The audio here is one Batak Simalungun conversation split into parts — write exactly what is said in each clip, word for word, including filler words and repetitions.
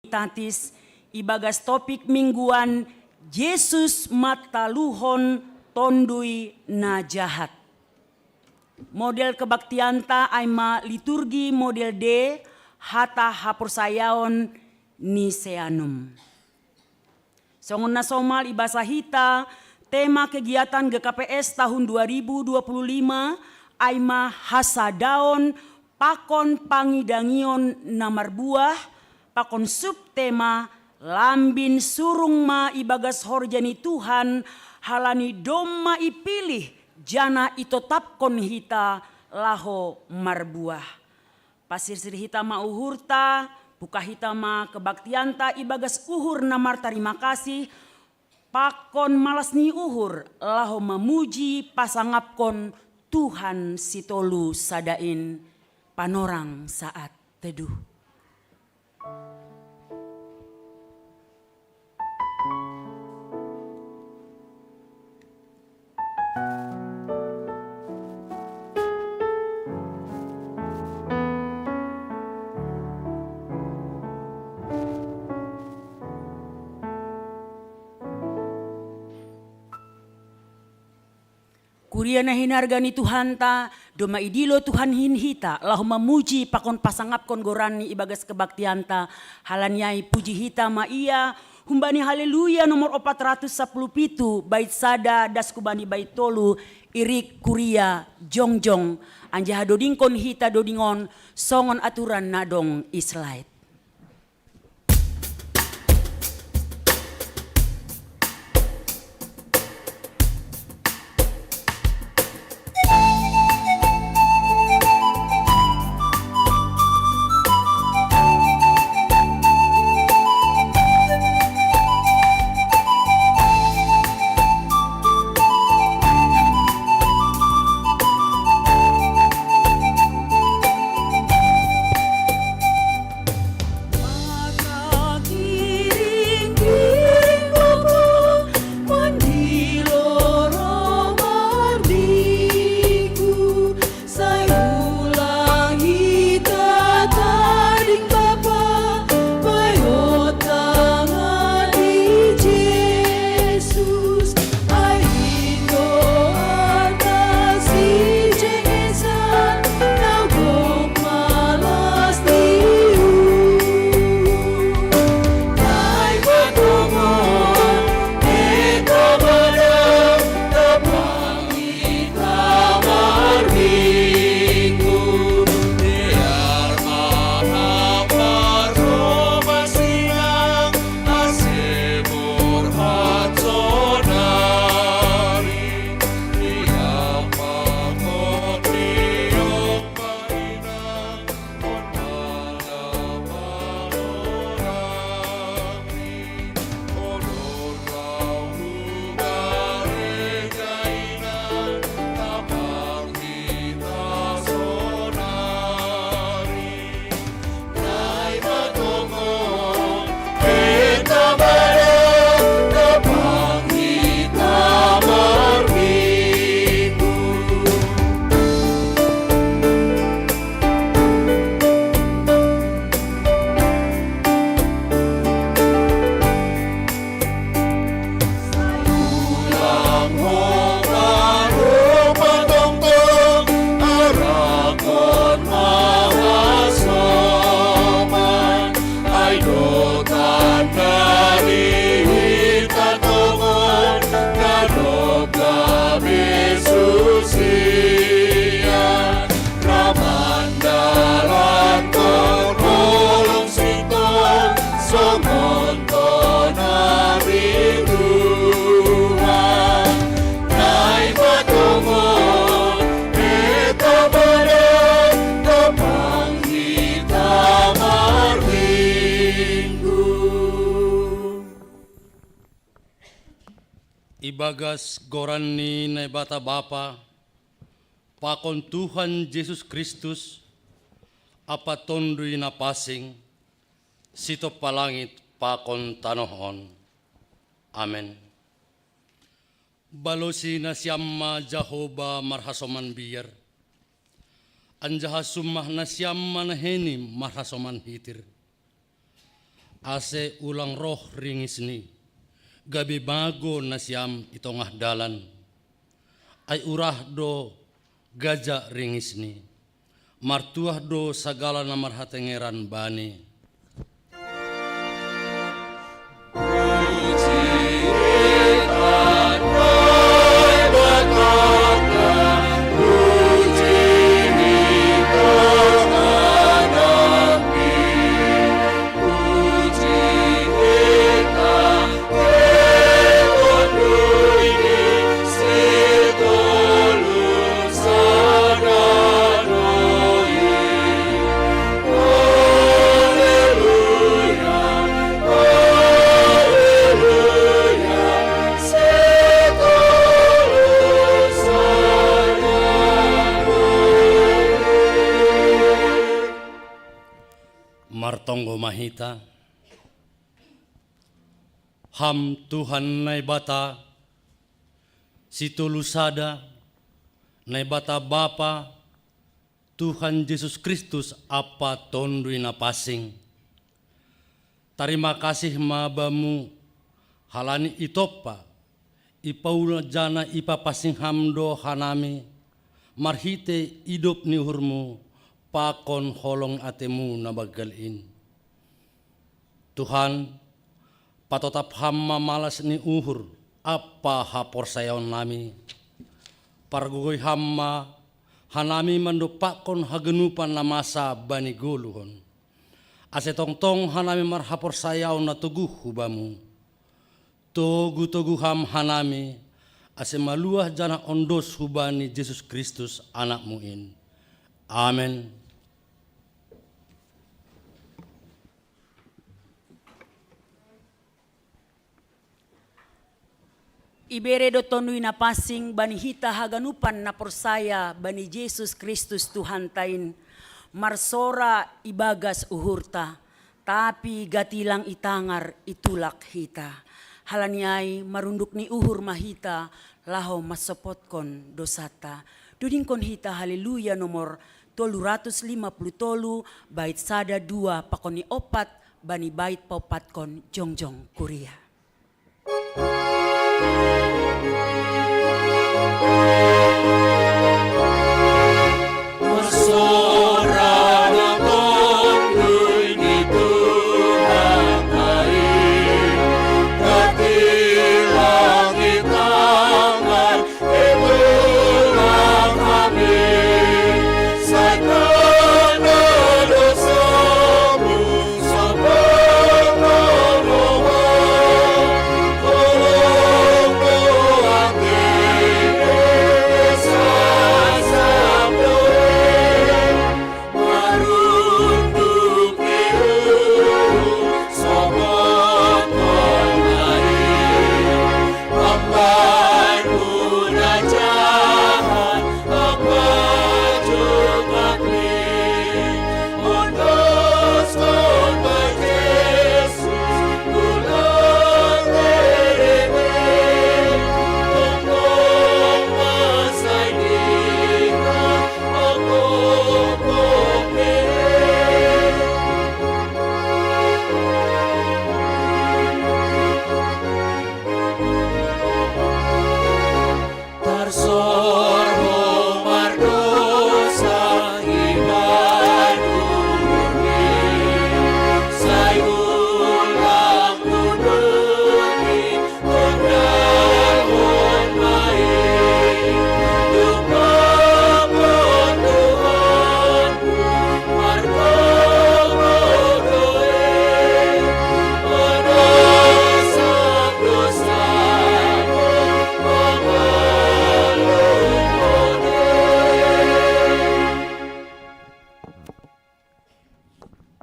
Trinitatis ibagas topik mingguan, Jesus mataluhon Tonduy na jahat. Model kebaktianta ai ma liturgi model D, hata haporsayaon Niseanum. Songon na somal ibasa hita, tema kegiatan G K P S tahun dua ribu dua puluh lima ai ma hasadaon pakon pangidangion na marbuah, pakon subtema lambin surung ma ibagas horja ni Tuhan, halani domma ipilih janah itotapkon hita laho marbuah. Pasirsir hita ma uhurta, buka hita ma kebaktianta ibagas uhur na martarima kasih, pakon malas ni uhur laho mamuji pasangapkon Tuhan sitolu sada in. Panorang saat teduh. Kuria na hinarga ni Tuhanta, domma idilo Tuhan hin hita laho mamuji pakon pasangapkon goranni ibagas kebaktianta. Halani ai puji hita ma Ia humbani Haleluya nomor opat ratus sapuluh pitu, bait sada das hubani bait tolu, irik kuria jongjong, anjaha dodingkon hita doding on songon aturan na adong i slide. Ibagas goran ni Naibata Bapa, pakon Tuhan Jesus Kristus, ampa Tonduy Na Pansing, sitompa langit pakon tanoh on. Amen. Balosi nasiam ma Jahowa marhasoman biar, anjaha summah nasiam ma naheiNi marhasoman hitir. Ase ulang roh ringisni, gabe mago nasiam i tongah dalan. Ai urah do gaja ringisni, martuah do sagala na marhatengeran bani. Martonggo ma hita. Ham Tuhan Naibata, sitolu sada, Naibata Bapa, Tuhan Jesus Kristus ampa Tonduy Napansing. Tarima kasih ma Bamu, halani itompa, ipaula janah ipapansing Ham do hanami, marhitei idop ni uhur-Mu, pakon holong atei-Mu na banggal in. Tuhan, patotap Ham ma malas ni uhur ampa haporsayaonnami. Pargogoi Ham ma hanami mandompakkon haganupan na masa bani goluhon. Ase tongtong hanami marhaporsayaon na toguh hu Bamu. Togu-togu Ham hanami, ase maluah janah ondos hubani Jesus Kristus Anak-Mu in. Amen. Ibere do Tonduy Napansing bani hita haganupan na porsaya bani Jesus Kristus Tuhanta in, marsora ibagas uhurta, tapi gatilang itangar itulak hita. Halani ai marunduk ni uhur ma hita laho mansopotkon dousanta. Dodingkon hita Haleluya nomor tolu ratus lima puluh tolu, bait sada, dua, pakon ni ompat, bani bait paompatkon jongjong kuria.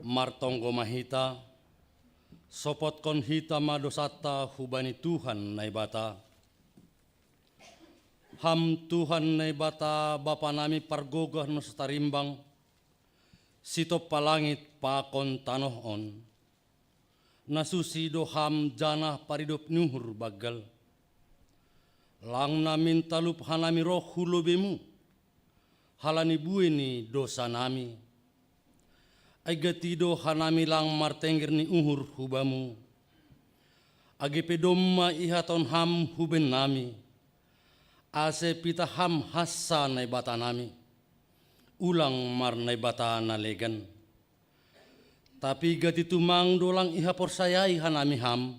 Martonggo ma hita, sopotkon hita ma dousanta hubani Tuhan Naibata. Ham Tuhan Naibata Bapanami pargogah na so tarimbang, sitompa langit pakon tanoh on. Na susi do Ham janah paridop ni uhur banggal. Lang namin talup hanami roh hu lobei-Mu, halani buei ni dousanami. Ai gati do hanami lang martenger ni uhur hu Bamu, age pe domma ihatahon Ham hu bennami, ase pitah Ham hansa Naibatanami, ulang marnaibata na legan. Tapi gati tumang do lang ihaporsayai hanami Ham,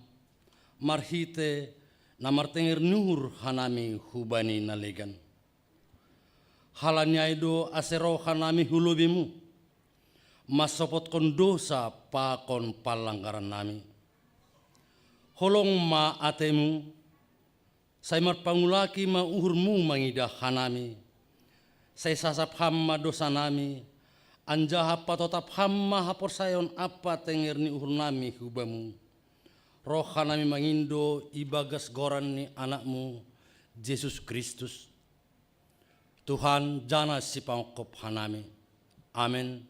marhite na martenger ni uhur hanami hubani na legan. Halani ai do ase roh hanami hu lobeiMu, mansopotkon dosa pakon panlanggarannami. Holong ma ateMu, sai marpangulaki ma uhurMu mangidah hanami. Sai sasap Ham ma dosanami, anjaha patotap Ham ma haporsayaon ampa tenger ni uhurnami hu Bamu. Roh hanami mangindo ibagas goran ni AnakMu, Jesus Kristus, Tuhan janah Sipangongkop hanami. Amen.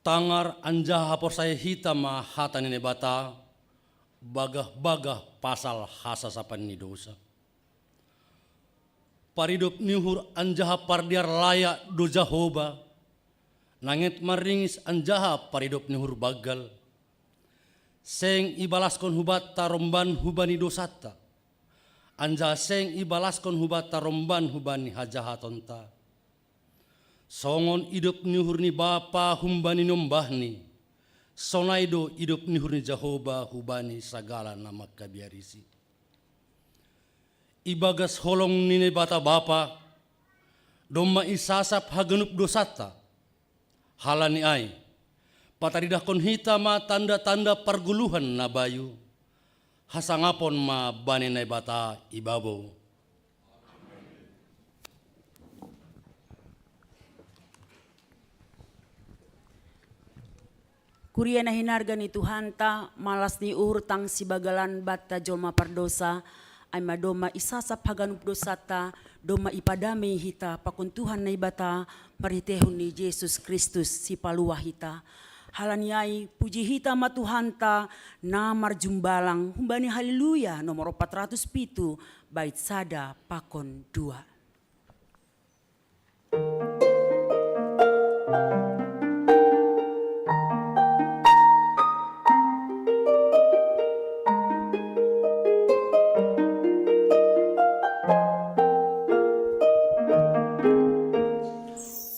Tangar anjaha porsaya hita ma hata ni Naibata, bagah-bagah pasal hasasapan ni dosa. Paridop ni uhur anjaha pardear layak do Jahowa, nanget marringis anjaha paridop ni uhur banggal. Seng ibalaskon hubanta romban hubani dosanta, anjaha seng ibalaskon hubanta romban hubani hajahatonta. Songon idop ni uhur ni Bapa humbani niombahni, sonai do idop ni uhur ni Jahowa hubani sagala na mangkabiarisi. Ibagas holong ni Naibata Bapa, domma isasap haganup dosanta. Halani ai, pataridahkon hita ma tanda-tanda pargoluhan na bayu, hasangapon ma bani Naibata i babou. Kuria na hinarga ni Tuhanta, malas ni uhur tang sibagalan banta jolma pardosa, ai ma domma isasap haganup dosanta, domma ipadamei hita pakon Tuhan Naibata, marhiteihon ni Jesus Kristus Sipaluah hita. Halani ai, puji hita ma Tuhanta, na marjumbalang humbani Haleluya nomor opat ratus pitu, bait sada pakon dua.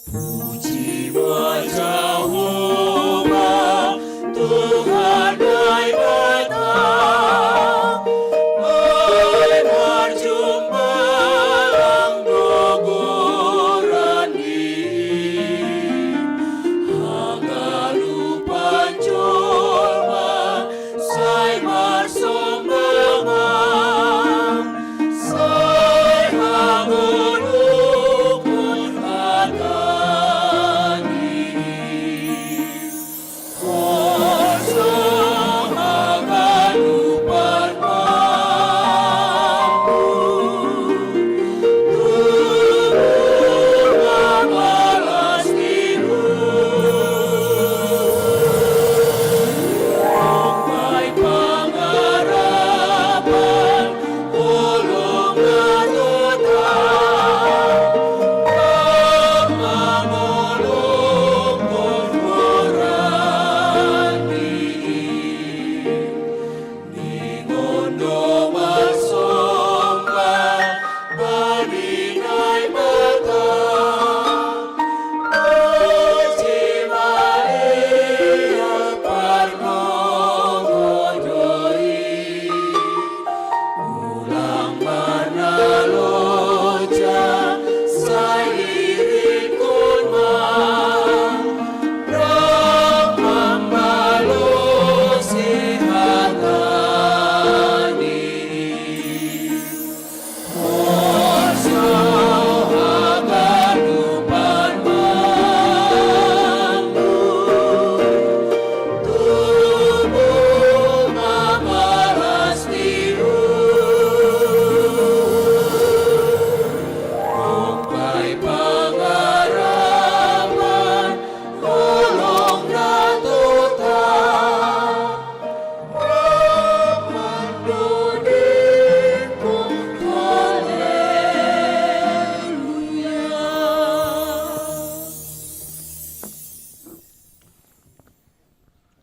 Puji ma Jahowa, Tuhan Naibata, ai marjumbalang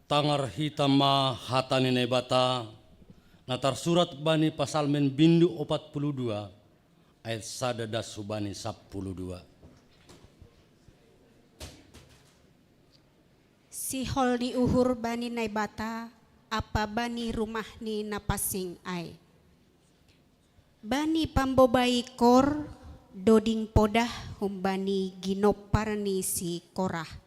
Tangar hita ma hata ni Naibata, na tarsurat bani Pasalmen bindu opat puluh dua, ayat sada das hubani sapuluh dua. Sihol ni uhur bani Naibata, apa bani rumah ni na pansing ai. Bani pambobai Kor, doding podah humbani ginompar ni si Korah.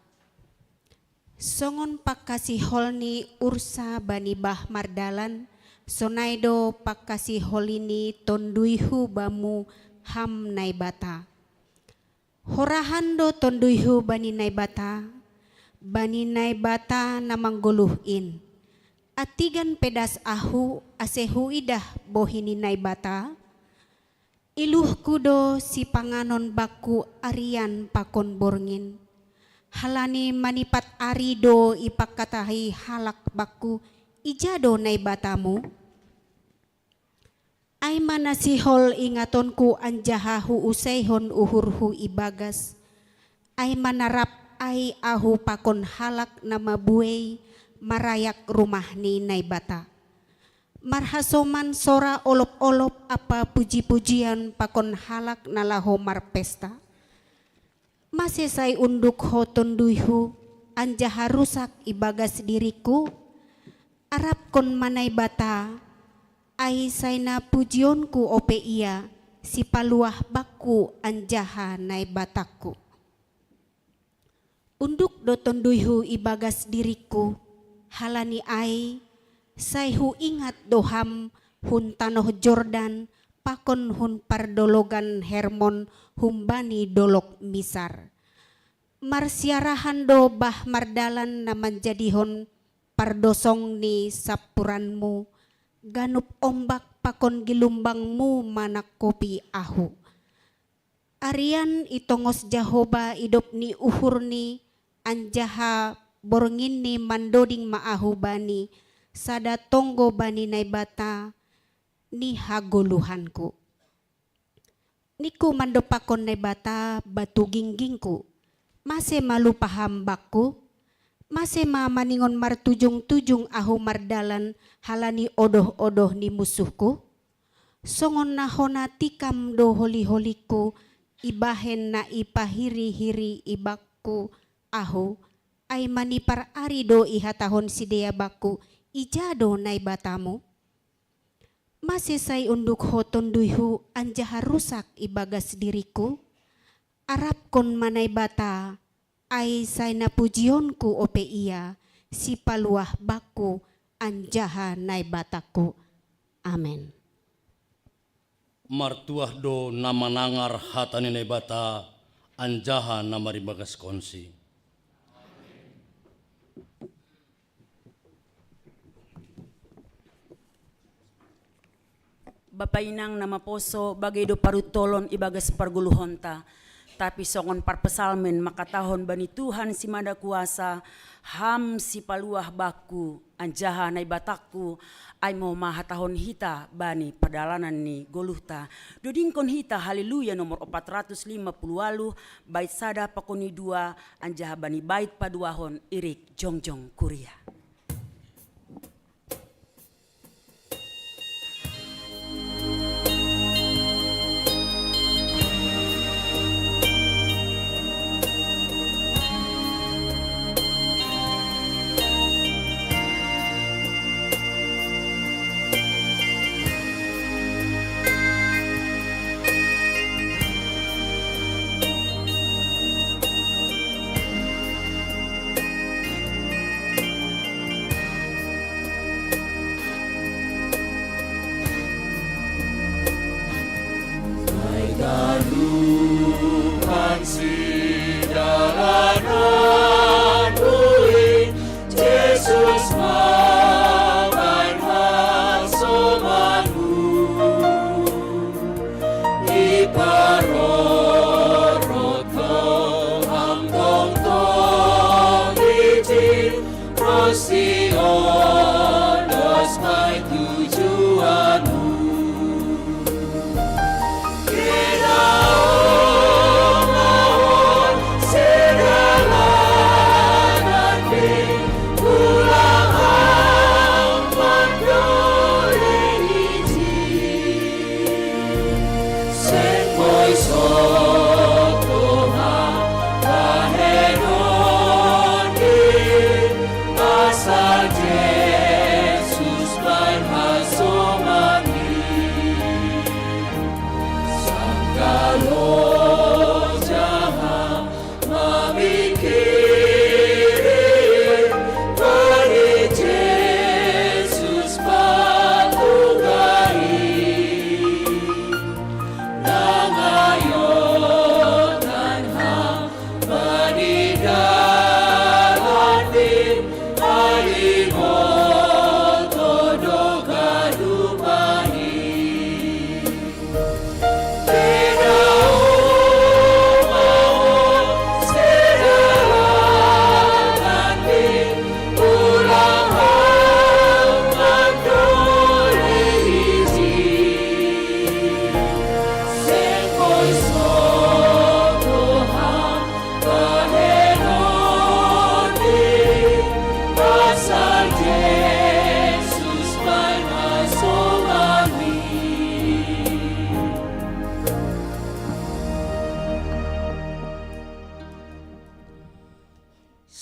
Songon pangkasihol ni ursa bani bah mardalan, sonai do pangkasiholi ni tonduyhu bamu, ham Naibata. Horahan do tonduyhu bani Naibata, bani Naibata na manggoluh in. Antigan pe das ahu, ase huidah bohi ni Naibata? Iluhku do sipanganon bakku arian pakon borngin. Halani manipat ari do ipangkatahai halak bakku, ija do Naibatamu? Ai ma na sihol ingatonku anjaha huuseihon uhurhu ibagas, ai ma na rap ai ahu pakon halak na mabuei marayak rumah ni Naibata. Marhasoman sora olop-olop ampa puji-pujian pakon halak na laho marpesta. Mase sai unduk ho tonduyhu, anjaha rusak ibagas diringku? Arapkon ma Naibata, ai sai na pujionku ope Ia, sipaluah bakku anjaha Naibatangku. Unduk do tonduyhu ibagas diringku, halani ai, sai huingat do ham hun tanoh Jordan, pakon hun pardologan Hermon humbani dolok Misar. Marsiarahan do bah mardalan na manjadihon pardosong ni sampuranmu, ganup ombak pakon gilumbangmu manangkopi ahu. Arian itongos Jahowa idop ni uhurni, anjaha bornginni mandoding ma ahu Bani, sada tonggo bani Naibata ni hagoluhanku. Ningku mandompakkon Naibata batu ginggingku: Mase ma lupa ham bakku? Mase ma maningon martujung-tujung ahu mardalan halani odoh-odoh ni munsuhku? Songon na hona tikam do holi-holingku ibahen na ipahiri-hiri ibakku ahu, ai manipar ari do ihatahon sidea bakku: Ija do Naibatamu? Mase sai unduk ho tonduyhu anjaha rusak ibagas diringku? Arapkon ma Naibata, ai sai na pujionku ope Ia, sipaluah bakku anjaha Naibatangku. Amen. Martuah do na manangar hata ni Naibata anjaha na maribagaskonsi. Bapa inang na maposo, bage do paruntolon ibagas pargoluhonta. Tapi songon parpsalmen mangkatahon bani Tuhan Simada Kuasa: Ham sipaluah bakku anjaha Naibatangku, ai ma hatahon hita bani pardalanan ni goluhta. Dodingkon hita Haleluya nomor opat ratus lima puluh waluh, bait sada pakon ni dua, anjaha bani bait paduahon irik jongjong kuria. Ai ganupan sidalanan buin, Jesus mambahen hasomanmu. Iparorot do ham tongtong ijin, ros siodos ma tujuanmu. Kedaong ma on sidalanan, pe mula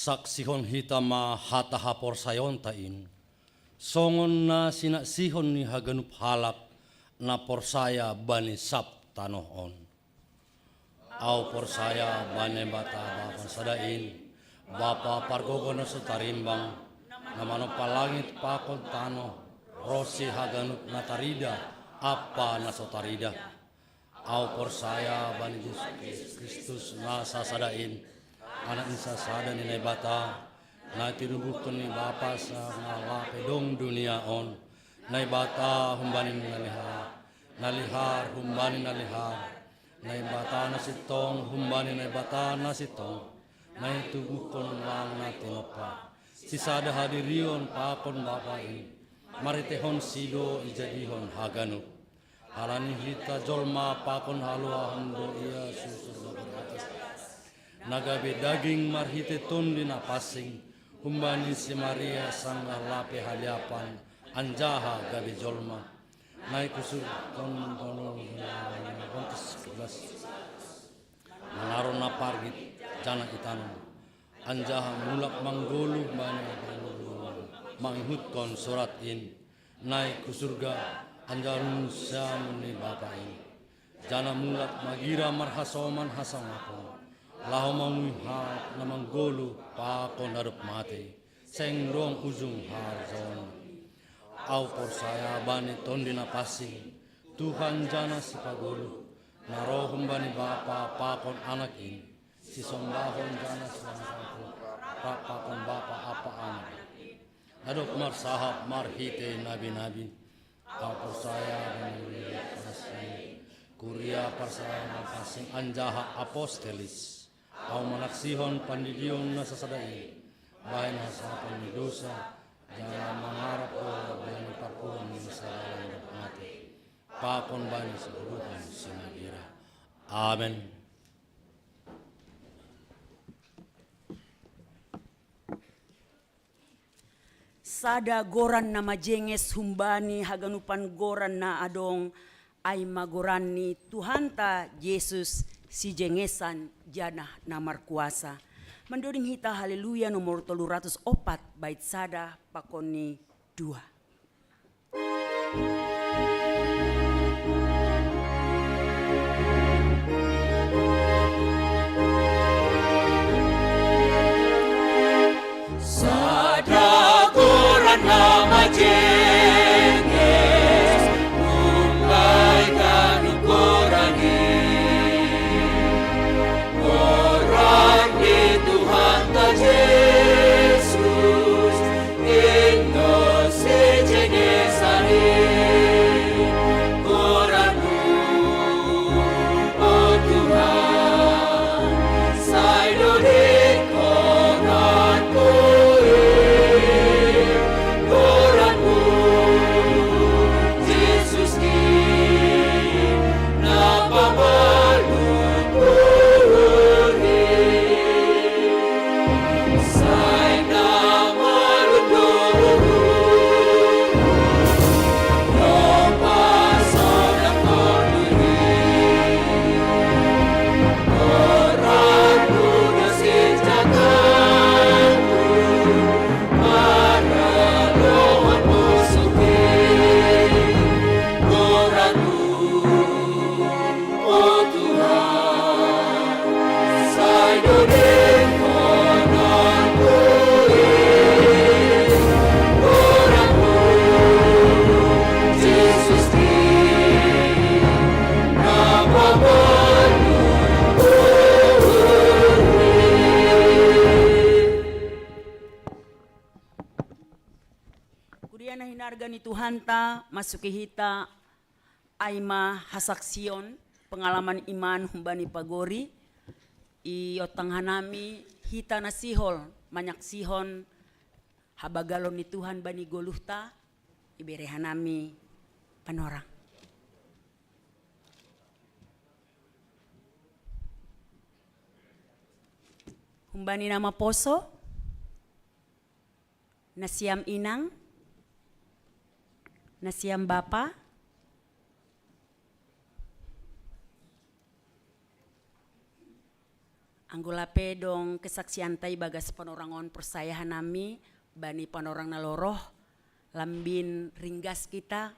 Saksihon hita ma hata haporsayaonta in, songon na sinaksihon ni haganup halak na porsaya bani sab tanoh on. Ahu porsaya bani Naibata Bapa na sada in, Bapa pargogo na so tarimbang, na manompa langit pakon tanoh, ronsi haganup na tarida ampa na so tarida. Ahu porsaya bani Jesus Kristus na sasada in, Anak ni sasada ni Naibata, na tinubuhkon ni Bapa sanga lape dong dunia on. Naibata humbani na lihar, na lihar humbani na lihar, Naibata na sintong humbani Naibata na sintong, na itubuhkon lang na tinompa. Sisada hadirion pakon Bapa in, marhiteihon si do ijadihon haganup. Halani hita jolma pakon haluahon do ia susur do atas, na gabe daging marhite Tondi na pansing, humbani si Maria sanggah lape haliapan, anjaha gabe jolma. Na ikusurkon tolong Pontius Pilatus, manaro na pargit, jana itanom, anjaha mulak manggoluh bani mangihutkon surat in, naik hu surga, anjaha lungun siamun ni Bapa in. Jana mulak magira marhasoman hasangapon, laho mamungka na manggoluh pakon na dob mate, seng dong ujung harjaon. Ahu porsaya bani Tondi na pansing, Tuhan jana Sipagoluh, na roh humbani Bapa pakon Anak in, sisombahon jana siangkapon, rap pakon Bapa ampa Anak, na dob marsahap marhite nabi-nabi. Ahu porsaya bani Kuria Pansing, Kuria Pansing na pansing anjaha apostolis. Ahu manaksihon pandidion na sasada in, bahen hasahapon ni dosa, jala mangarap dohot bani parpulangon ni sasada na dob mate, pakon bani sipuluhan si nagira. Amen. Sada goran na majenges humbani haganupan goran na adong, ai ma goran ni Tuhanta Jesus, sijengesan jana na markuasa. Mandoding hita Haleluya nomor tolu ratus opat, bait sada pakon ni dua. Sada goran na majenges, umbai ganup goran i, goran ni Tuhanta Jesus, in do sijengesan i. Goran-Mu, o Tuhan, sai do dengkonan ku i. Goran-Mu, Jesus i, na pamalum uhur i. Sai na malum do uhur, do pasodak Ho diri. Goran-Mu na sinjata, maralohon musuh i. Goran-Mu, o Tuhan, sai do dengkonan ku i. Goran-Mu, Jesus i, na pamalum uhur i. Kuria na hinarga ni Tuhanta, masuki hita, ai ma hasaksion, pengalaman iman humbani pagori, iontang hanami hita na sihol manyaksihon habagalon ni Tuhan bani goluhta, ibere hanami panorang. Humbani na maposo, nasiam inang, nasiam bapa, Anggo lape dong kesaksianta ibagas panorangon porsayaan nami bani panorang na lorot, lambin ringgas hita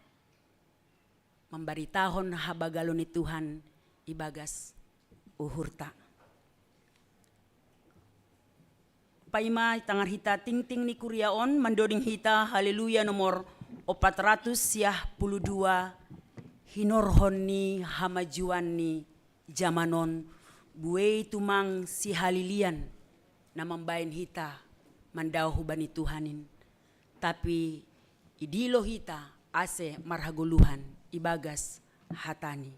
mambaritahon habagalo ni Tuhan ibagas uhurta. Paima itangar hita tingting ni kuria on, mandoding hita Haleluya nomor opat ratus siah puluh dua, hinorhon ni hamajuan ni jaman on, buei tumang sihalilian na mambaen hita mandao hubani Tuhan in, tapi idilo hita ase marhagoluhan ibagas hatani.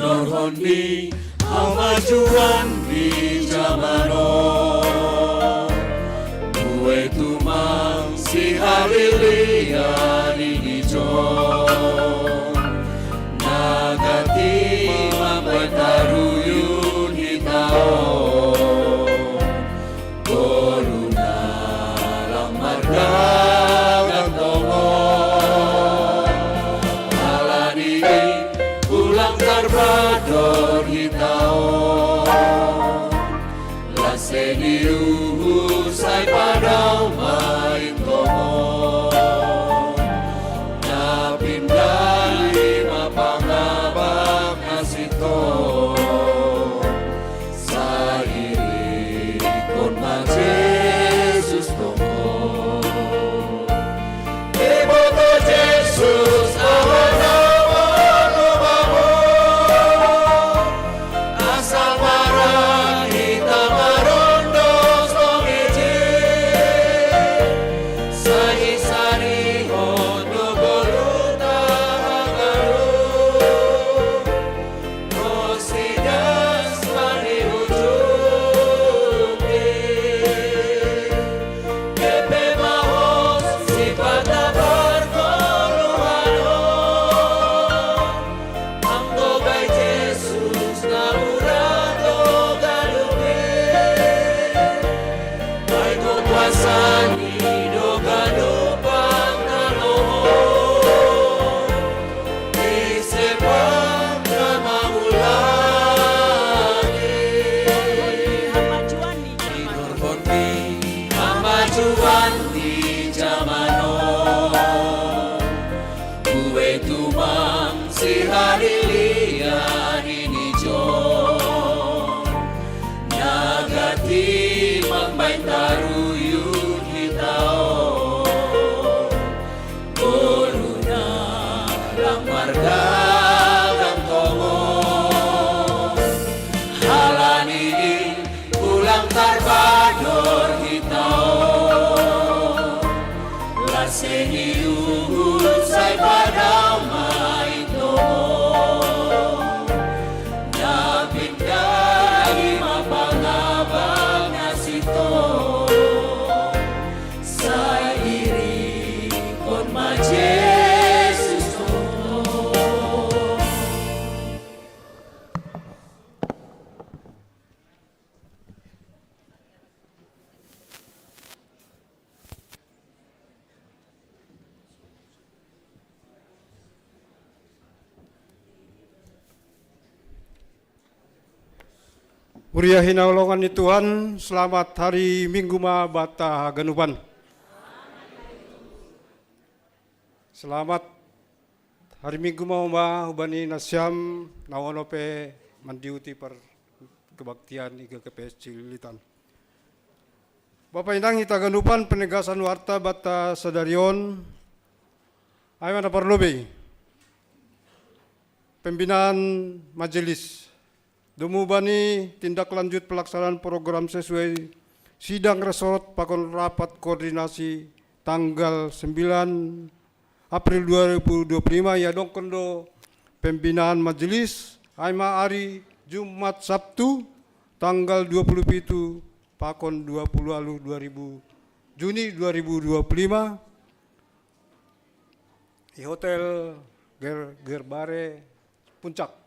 Hinorhon ni hamajuan ni jaman on, buei tumang sihalilian ni nijon, na gati mambaen taruyun hita on. Ngolu na lang mardagang tongon, ala ni i ulang tarpador hita on. Las ni uhur sai padao ma i tongon, na pindai ma pangabang na sinton. Sai irikon ma Jesus tongon. Iboto Jesus, aha na molo babo, asal marang hita marondos tong ijin, sai isarihon do ngoluta hangoluan. Ros idas bani ujung i, dope mahos sipata pargoluhan on. Anggo bai Jesus na ura do ganup i, bai do kuasa ni do ganup angka roh on, ise pe angka mangulangi. Hinorhon ni hamajuan ni jaman on, buei tumang sihalilian ni nijon, na gati mambaen taruyun hita on. Ngolu na lang mardagang tongon, ala ni i ulang tarpador hita on. Las ni uhur sai padao ma i tongon, na pindai ma pangabang na sinton. Sai irikon ma Jesus tongon. Huria hinaholongan ni Tuhan, selamat hari Minggu ma banta haganupan. Selamat hari Minggu ma homa hubani nasiam na olo pe mandiuti par kebaktian i G K P S Cililitan. Bapa inang hita haganupan, penegasan warta banta sadari on, ai ma na parlobei pembinaan majelis. Domu bani tindak lanjut pelaksanaan program sesuai sidang resort pakon rapat koordinasi tanggal sembilan April dua ribu dua puluh lima, iadongkon do pembinaan majelis, ai ma ari Jumat Sabtu tanggal dua puluh pitu pakon dua puluh walu dua ribu Juni dua ribu dua puluh lima, di Hotel Ger-, Gerbare Puncak.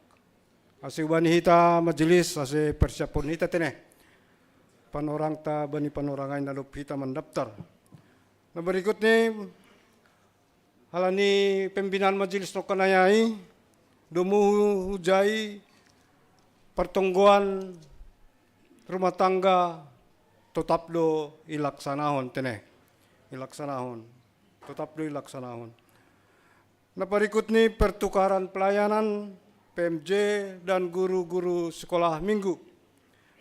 Ase hubani hita majelis, ase persiapon hita tene panorangta bani panorangan ai na dob hita mandaptar. Na berikut ni, alani pembinaan majelis nongkanaya i, domu hujai pertonggoan rumah tangga totap do ilaksanahon tene. Ilaksanahon. Totap do ilaksanahon. Na berikut ni pertukaran pelayanan P M J dan guru-guru sekolah minggu.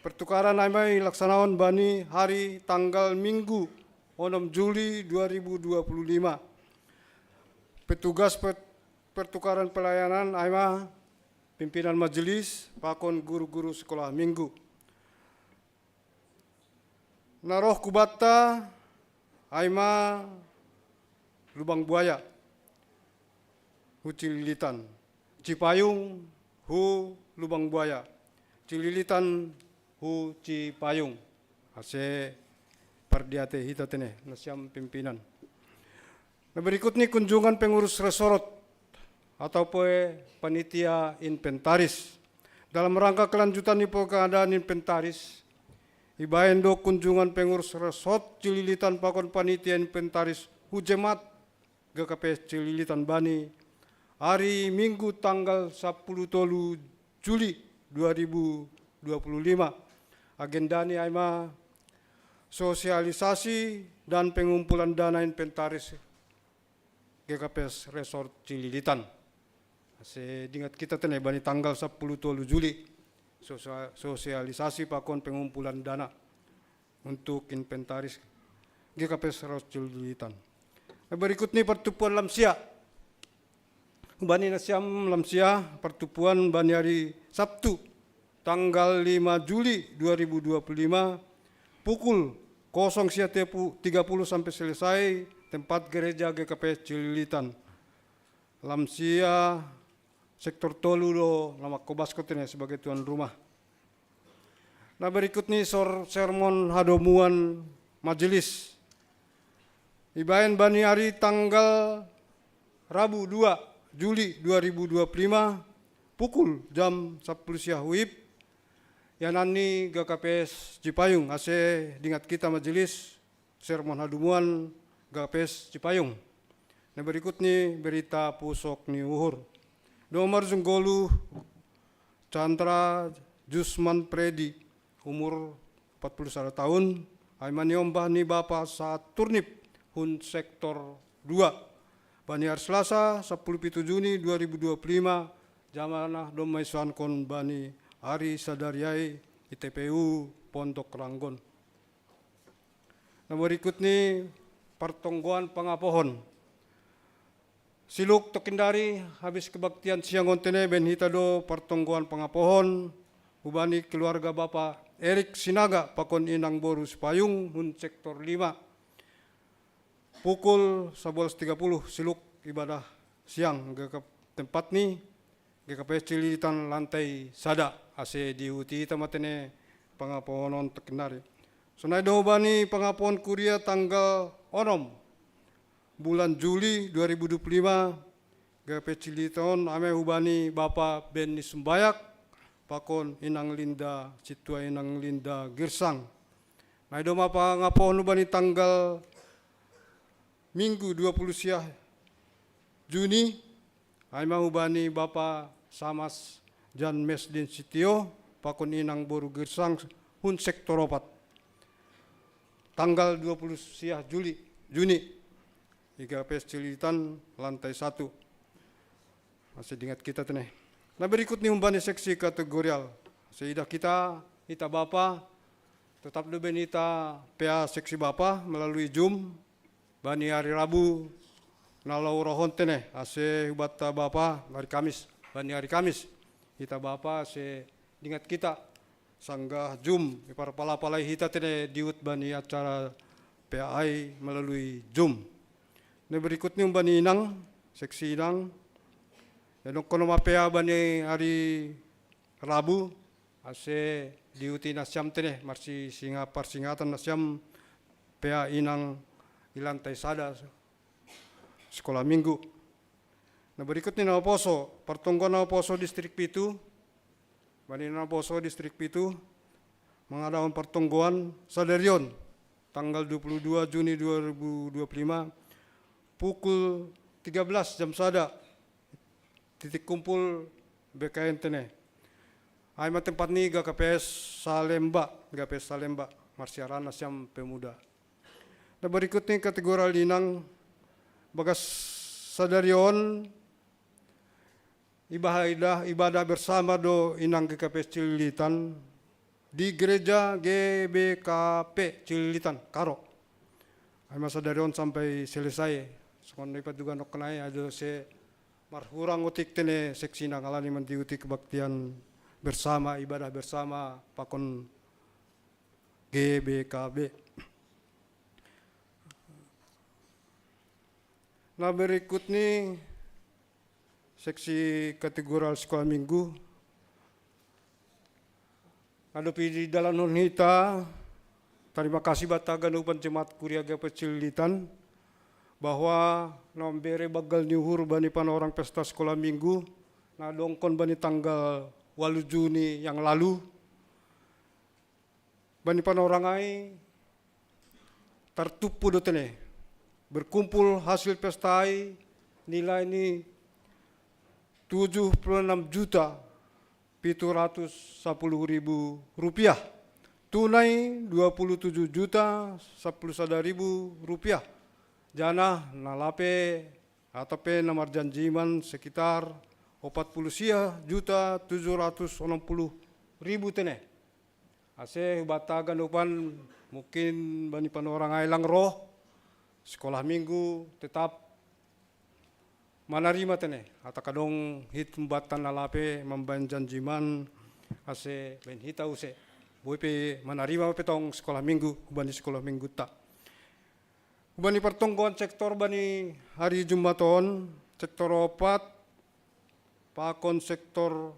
Pertukaran ai ma ilaksanahon bani ari tanggal Minggu, onom Juli dua ribu dua puluh lima. Petugas per-, pertukaran pelayanan ai ma pimpinan majelis pakon guru-guru sekolah minggu. Na roh kubanta ai ma Lubang Buaya hu Cililitan, Cipayung hu Lubang Buaya, Cililitan hu Cipayung. Ase pardiate hita tene, nasiam pimpinan. Na berikut ni kunjungan pengurus resort atau pe panitia inventaris. Dalam rangka kelanjutan ni pengadaan inventaris, ibaen do kunjungan pengurus resort Cililitan pakon panitia inventaris hu Jemaat G K P S Cililitan bani ari Minggu tanggal sapuluh tolu Juli dua ribu dua puluh lima. Agenda ni ai ma sosialisasi dan pengumpulan dana inventaris G K P S Resort Cililitan. Ase diingat hita tene bani tanggal sapuluh tolu Juli, sosia-, sosialisasi pakon pengumpulan dana untuk inventaris G K P S Resort Cililitan. Na berikut ni pertubuan lansia. Bani nasiam lansia, pertubuan bani ari Sabtu tanggal lima Juli dua ribu dua puluh lima, pukul kosong sia tepu-, tiga puluh sampai selesai, tempat gereja G K P S Cililitan. Lansia sektor tolu do na mangkobaskon tene sebagai tuan rumah. Na berikut ni sor-, sermon hadomuan majelis. Ibaen bani ari tanggal Rabu dua Juli dua ribu dua puluh lima, pukul jam sapuluh sia huhip, ianan ni G K P S Cipayung. Ase diingat hita majelis, sermon hadomuan G K P S Cipayung. Na berikut ni berita pusok ni uhur. Nomor sunggoluh, Chandra Jusman Predi, umur empat puluh sada taun, ai ma niombah ni bapa sahat turnip hun sektor dua. Bani ari Selasa, sapuluh pitu Juni dua ribu dua puluh lima, jamaah domma isoankon bani ari sadari ai di T P U Pondok Ranggon. Na berikut ni partonggoan pangapohon. Siluk tokin dari habis kebaktian siang on tene, baen hita do partonggoan pangapohon hubani keluarga Bapa Erik Sinaga pakon Inang boru Sipayung hun sektor lima. Pukul sabolas tiga puluh siluk ibadah siang, G K, tempat ni G K P S Cililitan lantai sada, ase diihuti hita ma tene pangapohon on tokin dari. Sonai do hubani pangapohon kuria tanggal onom bulan Juli dua ribu dua puluh lima, G K P S Cililitan on ai ma hubani Bapa Benny Sumbayak pakon Inang Linda, sintua Inang Linda Girsang. Nai do ma pangapohon hubani tanggal Minggu dua puluh sia Juni, ai ma hubani Bapa Samas Jan Mesdin Sitio pakon Inang boru Girsang hun sektor opat. Tanggal dua puluh sia Juli, Juni, di G K P S Cililitan lantai satu. Ase diingat hita tene. Na berikut ni hubani seksi kategorial. Ase idah hita, hita bapa, totap do baen hita P A seksi bapa melalui Zoom, bani ari Rabu na laho roh on tene, ase hubanta bapa, ari Kamis, bani ari Kamis. Hita bapa ase diingat hita, sanggah Zoom, iparpala-palai hita tene diihut bani acara P A I melalui Zoom. Na berikut ni hubani inang, seksi inang, Dong kono ma pea bani hari Rabu, ase diuti nasiam tene, marsi singa parsingatan nasiam pea inang ilantai sada sekolah minggu. Nah, berikut ni naposo, pertonggoan naposo distrik pitu, bani naposo distrik pitu, mangadakan pertonggoan sadarion, tanggal dua puluh dua Juni dua ribu dua puluh lima, pukul tiga belas jam sada, titik kumpul B K N tene. Ai ma tempat ni G K P S Salemba, G K P S Salemba, marsiaran nasiam pemuda. Nah, berikut ni kategori inang bagas sadarion ibadah, ibadah bersama do inang G K P S Cililitan di gereja G B K P Cililitan, Karo. Ai ma sadarion sampai selesai. Songon ipat juga nok kenai ado se marhurang utik tene seksi nang alani mandiuti kebaktian bersama, ibadah bersama pakon G B K B. Nah, berikut ni seksi kategori sekolah minggu. Nadopi didalankon hita, tarima kasih bata ganupan jemaat Kuria G P Cililitan, bahwa nambere banggal ni uhur bani panorang pesta sekolah minggu, na dongkon bani tanggal walu Juni yang lalu, bani panorang ai tartumpu do tene. Berkumpul hasil pesta ai nilai ni tujuh puluh enam juta pitu ratus sepuluh ribu rupiah. Tunai dua puluh tujuh juta sepuluh sada ribu rupiah. Jana na lape atau pe na marjanjiman sekitar opat puluh sia juta tujuh ratus enam puluh ribu tene. Ase hubata ganupan mungkin bani panorang ai lang roh sekolah minggu tetap manarima tene. Atau kadong hit humbatan na lape mambaen janjiman ase baen hita use. Boi pe manarima pe tong sekolah minggu, hubani sekolah minggu ta. Hubani pertonggoan sektor bani hari Jumat on, sektor opat, pakon sektor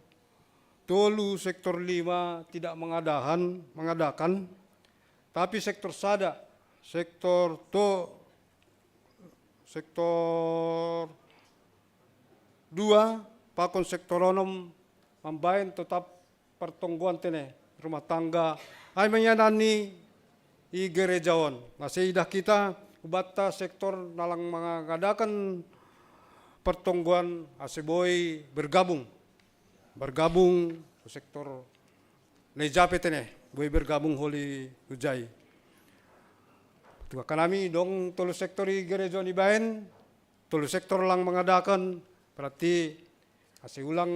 tolu, sektor lima tidak mengadakan, mengadakan, tapi sektor sada, sektor to, sektor dua, pakon sektor onom, mambaen tetap pertonggoan tene rumah tangga ai mangianani i gereja on. Ase idah hita hubata sektor na lang mangadakan pertonggoan ase boi bergabung. Bergabung sektor na ija pe tene, boi bergabung holi hujai. Tuka kanami dong tolu sektor i gereja on ibaen, tolu sektor lang mangadakan, berarti ase ulang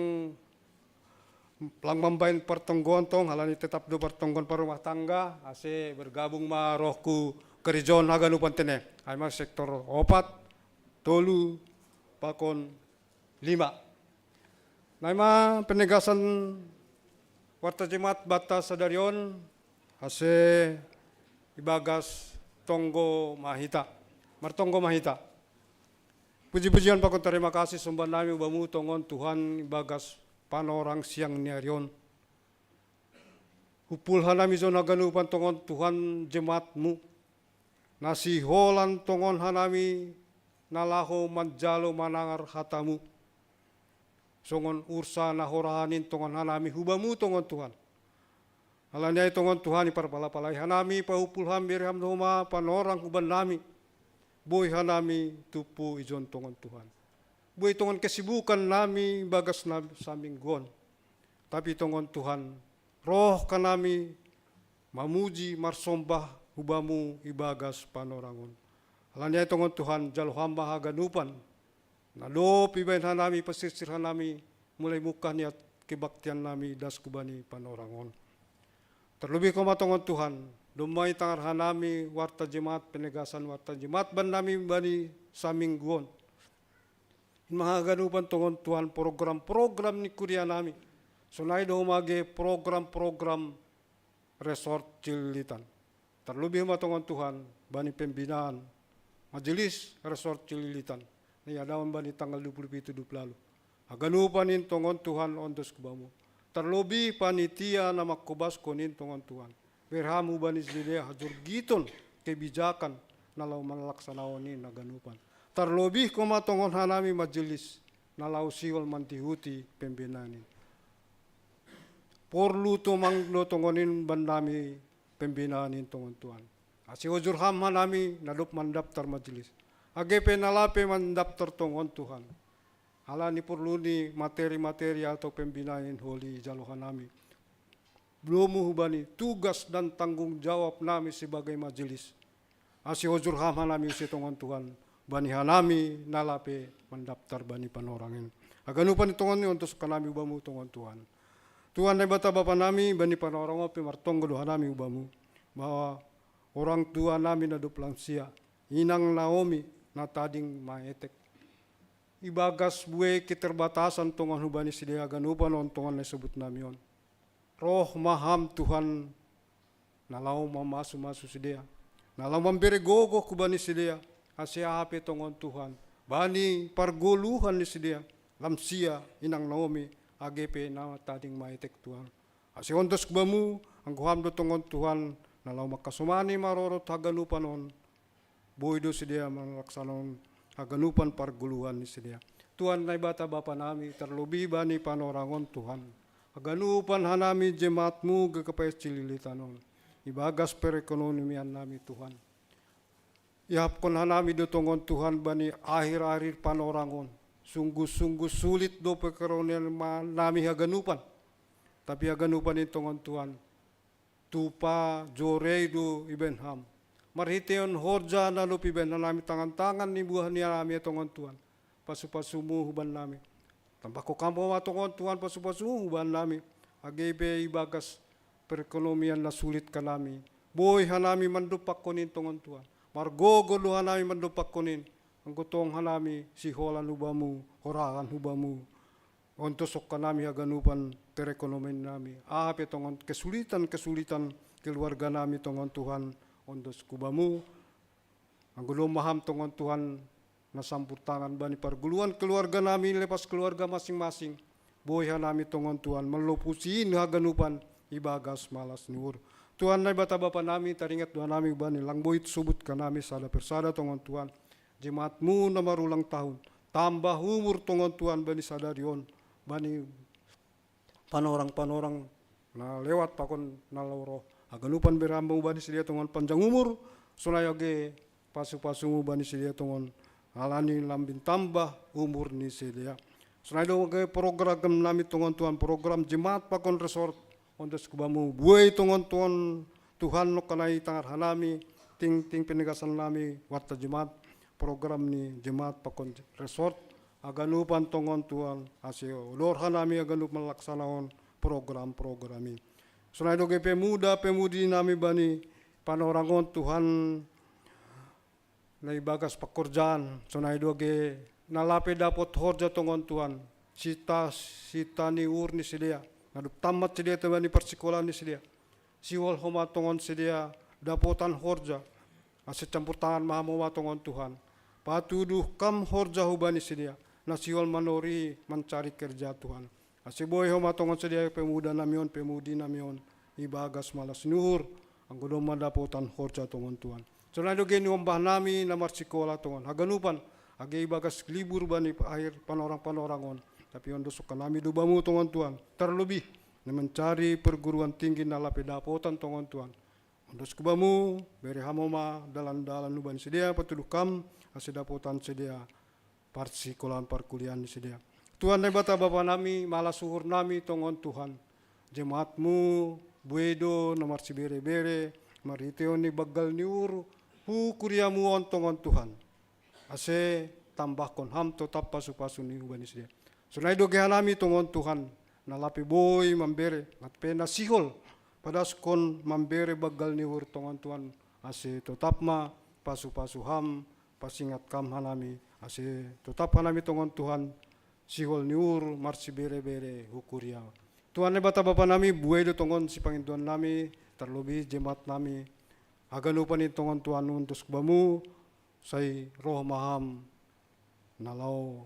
lang mambaen pertonggoan tong, halani tetap do pertonggoan parumah tangga, ase bergabung ma roh tu gereja on haganupan tene. Ai ma sektor opat, tolu, pakon lima. Nai ma penegasan warta Jemaat banta sadari on, ase ibagas tonggo ma hita. Martonggo ma hita. Puji-pujian pakon tarima kasih somba nami bamu tongon Tuhan ibagas panorang siang ni ari on. Humpul hanami jo na ganupan tongon Tuhan jemaatmu. Na siholan tongon hanami na laho manjalo manangar hatamu. Songon ursa na horahan in tongon hanami hubamu tongon Tuhan. Alani ai tongon Tuhan iparpalapalai hanami pahumpul ham bere ham do homa panorang huban nami. Boi hanami tumpu ijon tongon Tuhan. Boi tongon kesibukan nami bagas na samingguon. Tapi tongon Tuhan, roh hanami mamuji marsombah hubamu ibagas panorang on. Alani ai tongon Tuhan jalo ham ma haganupan. Na dob ibaen hanami pasirsir hanami mulai mungkah niat kebaktian nami das hubani panorang on. Terlebih homa tongon Tuhan, domma itangar hanami warta jemaat penegasan warta jemaat bannami bani samingguon. In ma haganupan tongon Tuhan program-program ni kuria nami. Sonai do homa ge program-program resort Cililitan. Terlebih ma tongon Tuhan bani pembinaan majelis resort Cililitan. Na iadaon bani tanggal dua puluh pitu dua puluh lalu. Haganupan in tongon Tuhan ondos ku bamu. Tarlobi panitia na mangkobaskon in tongon Tuhan. Bere Ham hubani sidea hajorgiton kebijakan na laho manlaksanaon in haganupan. Tarlobi homa tongon hanami majelis na laho sihol mandihuti pembenan in. Porlu tumang do tongon in bannami pembenan in tongon Tuhan. Ase ojur Ham hanami na dob mandaptar majelis. Age pe na lape mandaptar tongon Tuhan. Halani porlu ni materi-materi atau pembenan in holi ijalo hanami. Domu hubani tugas dan tanggung jawab nami sebagai majelis. Ase ojur Ham hanami use tongon Tuhan, bani hanami na lape mandaptar bani panorang in. Haganupan in tongon i ondos hanami bamu tongon Tuhan. Tuhan Naibata Bapa nami, bani panorang on pe martonggo do hanami bamu, bahwa orang tua nami na dob lansia, inang Naomi, na tading maetek. Ibagas buei keterbatasan tongon hubani sidea haganupan on tongon na isobut nami on. Roh ma Ham Tuhan, na laho mamasu-masu sidea, na laho mambere gogo hubani sidea, ase aha pe tongon Tuhan, bani pargoluhan ni sidea, lansia, inang Naomi, age pe na tading maetek Tuhan. Ase ondos ku bamu, anggo Ham do tongon Tuhan, na laho mangkasomani marorot haganupan on, boi do sidea manlaksanaon haganupan pargoluhan ni sidea. Tuhan Naibata Bapa nami, tarlobi bani panorang on Tuhan. Haganupan hanami jemaat-Mu G K P S Cililitan on. Ibagas perekonomian nami Tuhan. Ihapkon hanami do tongon Tuhan bani akhir-akhir panorang on. Sungguh-sungguh sulit do perekonomian ma-, nami haganupan. Tapi haganupan in tongon Tuhan. Tupa jorei do ibaen Ham. Marhitehon horja na dob ibaen hanami tangan-tangan ni buah ni hanami tongon Tuhan. Pasu-pasu-Mu hubannami. Tambahkon Ham ma tongon Tuhan pasu-pasu-Mu hubannami. Age pe ibagas perekonomian na sulit hanami. Boi hanami mandompakkon in tongon Tuhan. Margogo do hanami mandompakkon in. Anggo tong hanami siholan hu Bamu, horahan hu Bamu. Ondoskon hanami haganupan perekonomian nami. Aha pe tongon kesulitan-kesulitan keluarga nami tongon Tuhan, ondos ku Bamu. Anggo domma Ham tongon Tuhan, na campur tangan bani pargoluhan keluarga nami, lepas keluarga masing-masing. Boi hanami tongon Tuhan, mallopusi in haganupan ibagas malas ni uhur. Tuhan Naibata Bapa nami, taringot do hanami bani lang boi isobut hanami sada per sada tongon Tuhan. Jemaat-Mu na marulang tahun. Tambah umur tongon Tuhan bani sadari on. Bani panorang-panorang na lewat pakon na laho ro. Haganupan bere Ham ma hubani sidea tongon panjang umur. Sonai age pasu-pasu-Mu bani sidea tongon. Halani lambin tambah umur ni sidea. Sonai do age program nami tongon Tuhan, program jemaat pakon resort. Ondos ku Bamu, buei tongon Tuhan, Tuhan nongkanai tangar hanami, tingting penegasan nami, warta jemaat, program ni jemaat pakon resort, haganupan tongon Tuhan, ase odor hanami haganup manlaksanaon program-program i. Sonai do age pemuda, pemudi nami bani panorang on Tuhan, na ibagas pangkorjaan, sonai do age na lape dapot horja tongon Tuhan, sita-sita ni uhur ni sidea, na dob tammat sidea tu bani parsikolaan ni sidea. Sihol Ho ma tongon sidea dapotan horja, ase campur tangan ma Ham Ho ma tongon Tuhan. Patuduh Kam horja hubani sidea, na sihol manoroi mancari kerja Tuhan. Ase boi Ho ma tongon sidea pemuda nami on, pemudi nami on, ibagas malas ni uhur, anggo domma dapotan horja tongon Tuhan. Sonai do age niombah nami na marsikola tongon haganupan, age ibagas libur bani akhir panorang-panorang on. Tapi ondoskon hanami do Bamu tongon Tuhan. Tarlobi, na mancari perguruan tinggi na lape dapotan tongon Tuhan. Ondos ku Bamu, bere Ham Ho ma dalan-dalan hubani sidea, patuduh Kam, ase dapotan sidea parsikolaan parkuliahan ni sidea. Tuhan Naibata Bapa nami, malas uhur nami tongon Tuhan. Jemaat-Mu, buei do na marsibere-bere, marhitehon ni banggal ni uhur, hu kuria-Mu on tongon Tuhan. Ase tambahkon Ham totap pasu-pasu-Mu hubani sidea. Sonai do age hanami tongon Tuhan, na lape boi mambere, lape na sihol, padaskon mambere banggal ni uhur tongon Tuhan, ase totap ma pasu-pasu Ham, pasingat Kam hanami, ase totap hanami tongon Tuhan, sihol ni uhur marsibere-bere hu kuria. Tuhan Naibata Bapa nami, buei do tongon sipangindoan nami, tarlobi jemaat nami, haganupan i tongon Tuhan ondos ku Bamu, sai roh ma Ham, na laho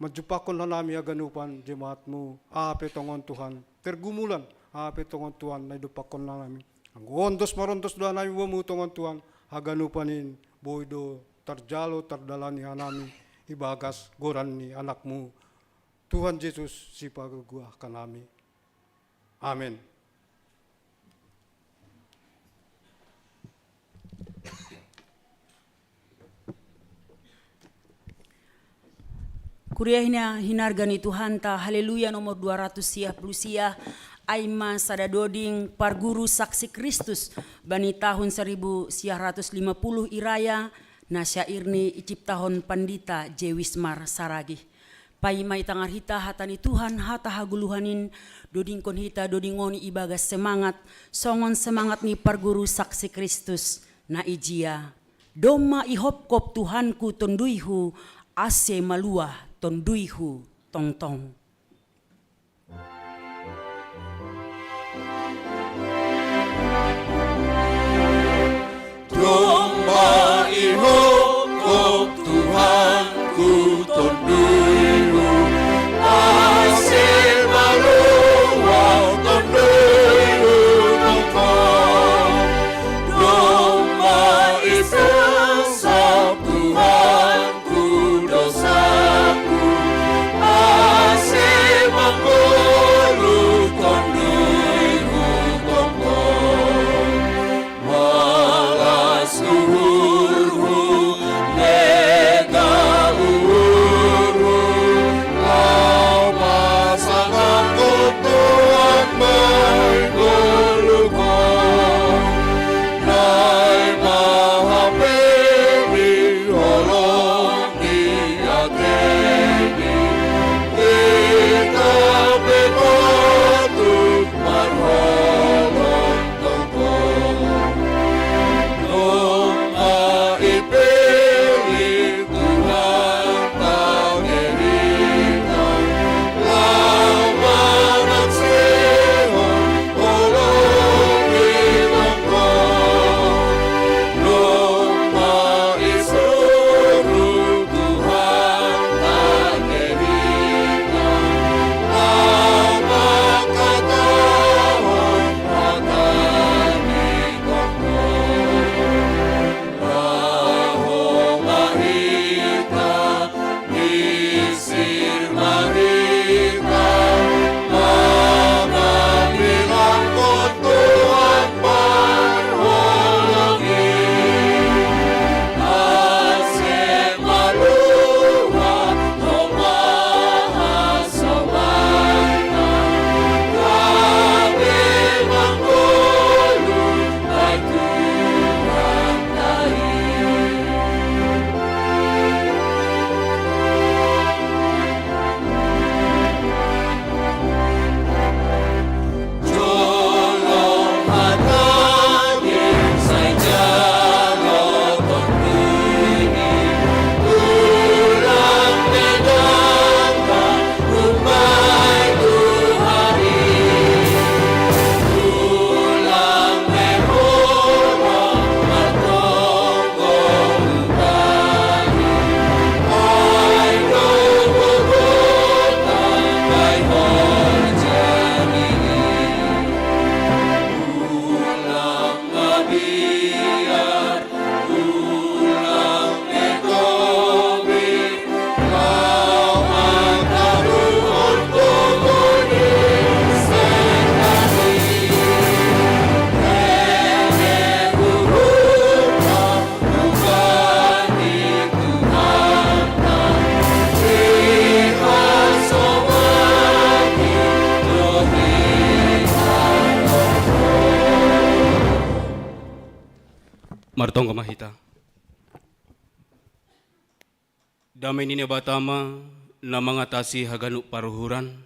Manjumpahkon hanami haganupan jemaat-Mu, aha pe tongon Tuhan, pergumulan, aha pe tongon Tuhan, na idompakkon hanami. Anggo ondos marondos do hanami bamu tongon Tuhan, haganupan in boi do tarjalo tardalani hanami ibagas goran ni Anak-Mu, Tuhan Jesus, Sipagogohon hanami. Amen. Kuria hina-, hinarga ni Tuhanta, Haleluya nomor dua ratus sia puluh sia, ai ma sada doding parguru Saksi Kristus bani tahun seribu sia ratus lima puluh i raya, na syairni iciptahon Pandita J. Wismar Saragih. Paima itangar hita hata ni Tuhan, hata hagoluhan in, dodingkon hita doding on ibagas semangat, songon semangat ni parguru Saksi Kristus, na ijia: Domma ihopkop Tuhanku tonduyhu, ase maluah tonduyhu tongtong. Domma ihopkop Tuhanku tonduyhu, ase maluah tonduyhu tongtong. Domma isasap Tuhanku dosaku, ase manggoluh tonduyhu tongtong. Malas uhurhu, lega uhurhu, laho pasangaphon Tuhan ma i ngolungkon. Naeng ma hape di holong ni atei, hita pe patut marholong tongtong. Domma ipilih Tuhan tangihon hita, laho manaksihon holong ni Tuhan. Domma isuru Tuhan tangihon hita, laho mangkatahon hata ni Tuhan. Laho ma hita, misir ma hita, mangambilangkon Tuhan parholong i. Ase maluah domma hasomanta, gabe manggoluh Martonggo ma hita. Damei ni Naibata ma, na mangatasi haganup paruhuran,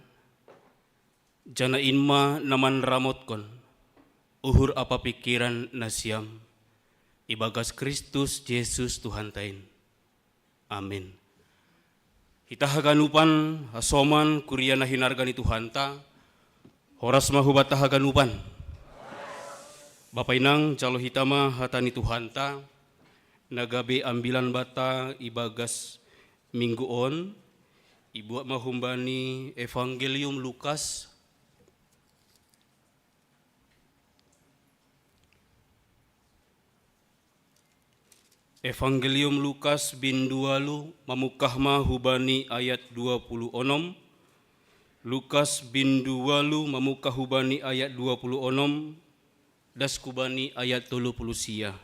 janah in ma na manramotkon uhur ampa pingkiran nasiam, ibagas Kristus Jesus Tuhanta in. Amin. Hita haganupan, hasoman, kuria na hinarga ni Tuhanta, horas ma hubanta haganupan. Bapa inang, jalo hita ma hata ni Tuhanta, na gabe ambilan banta ibagas minggu on, Ibuat ma humbani Evangelium Lukas. Evangelium Lukas bindu walu mamungkah ma hubani ayat dua puluh onom. Lukas bindu walu mamungkah hubani ayat dua puluh onom, das hubani ayat tolu puluh sia.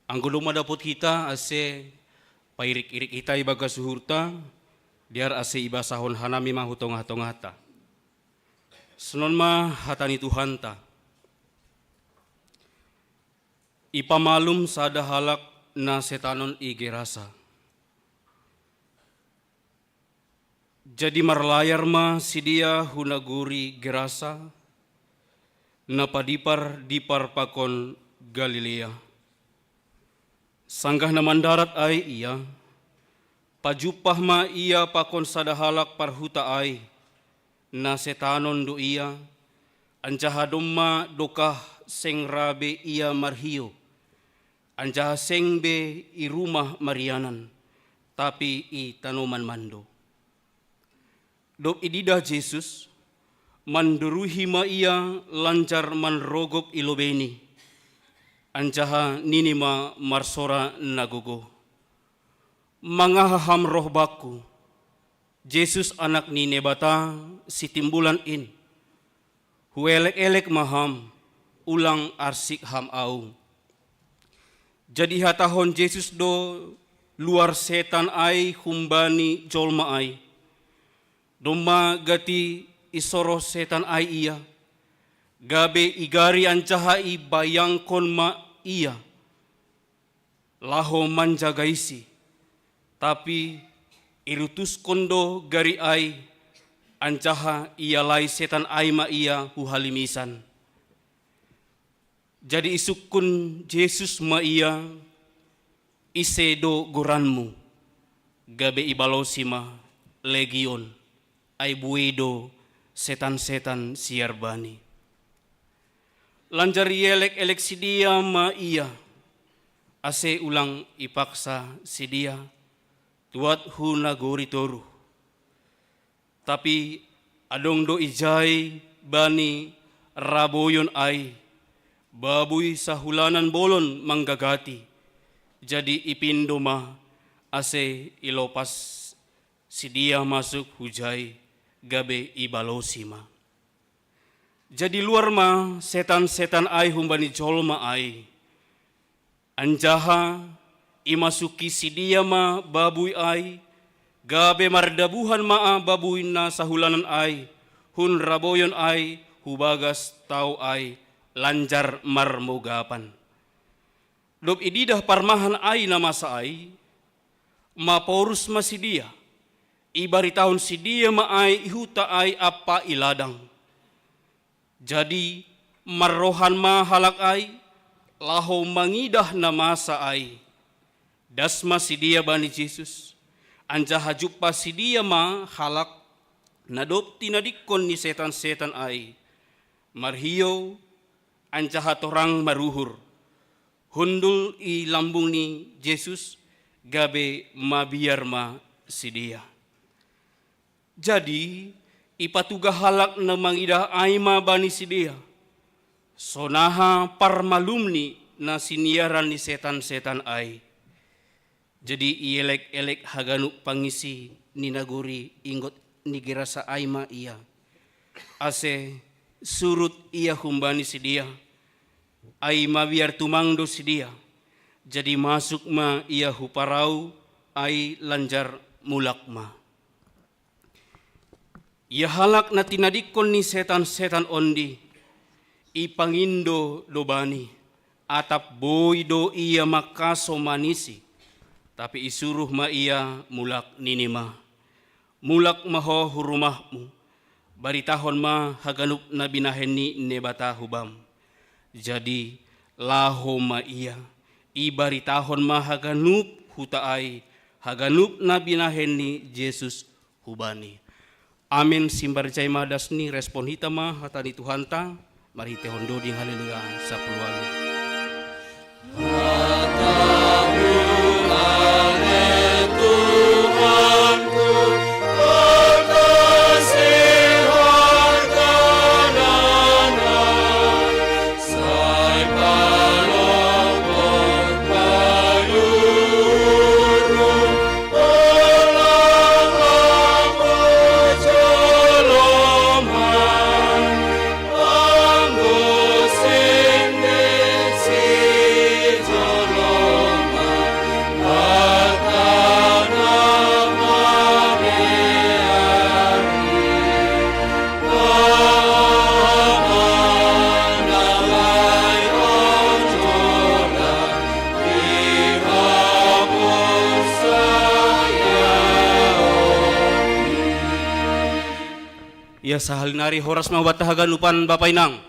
Anggo domma dapot hita ase pairik-irik hita ibagas uhurta, dear ase ibasahon hanami ma hu tongah-tongahta. Sonon ma hata ni Tuhanta. Ipamalum sada halak na setanon i Gerasa. Jadi marlayar ma sidea hu nagori Gerasa, na padipar-dipar pakon Galilea. Sanggah na mandarat ai ia, pajumpah ma ia pakon sada halak parhuta ai, na setanon do ia, anjaha domma dokah seng ra be ia marhiou, anjaha seng be i rumah marianan, tapi i tanoman mando. Dob ididah Jesus, manduruhi ma ia lanjar manrogop i lobeini, anjaha nini ma marsora na gogo: Mangaha ham roh bakku, Jesus Anak ni Naibata Sitimbulan in? Huelek-elek ma ham, ulang arsik ham ahu. Jadi ihatahon Jesus do luar setan ai humbani jolma ai. Domma gati isoro setan ai ia, gabe igari anjaha ibayangkon ma ia, laho manjagaisi. Tapi irutuskon do gari ai, anjaha ialai setan ai ma ia hu halimisan. Jadi isungkun Jesus ma ia: Ise do goranmu? Gabe ibalosi ma: Legion, ai buei do setan-setan siar bani. Lanjar ielek-elek sidea ma ia, ase ulang ipaksa sidea tuat hu nagori toruh. Tapi adong do ijai bani raboyon ai babui sahulanan bolon manggagati, jadi ipindo ma, ase ilopas sidea masuk hujai, gabe ibalosi ma. Jadi luar ma setan-setan ai humbani jolma ai, anjaha imasuki sidea ma babui ai, gabe mardabuhan ma babui na sahulanan ai hun raboyon ai hu bagas tao ai, lanjar marmogapan. Dob ididah parmahan ai na masa ai, maporus ma sidea, ibaritahon sidea ma ai i huta ai ampa i ladang. Jadi marrohan ma halak ai, laho mangidah na masa ai. Das ma sidea bani Jesus, anjaha jumpah sidea ma halak na dob tinadingkon ni setan-setan ai, marhiou anjaha torang maruhur, hundul i lambung ni Jesus, gabe mabiar ma sidea. Jadi ipatugah halak na mangidah ai ma bani sidea, sonaha parmalumni na siniaran ni setan-setan ai. Jadi ielek-elek haganup pangisi ni nagori inggot ni Gerasa ai ma ia, ase surut ia humbani sidea. Ai mabiar tumang do sidea. Jadi masuk ma ia hu parau ai lanjar mulak ma. Ia halak na tinadingkon ni setan-setan ondi, ipangindo do bani, atap boi do ia mangkaso manisi. Tapi isuruh ma ia mulak, nini ma: Mulak ma ho hu rumahmu, baritahon ma haganup na binahen ni Naibata hubam. Jadi laho ma ia, ibaritahon ma haganup huta ai haganup na binahen ni Jesus hubani. Amen. Simbar jai ma das ni, respon hita ma hata ni Tuhanta marhitehon doding haleluya sapuluh walu. Ia sahalinari horas ma hubanta haganupan bapa inang.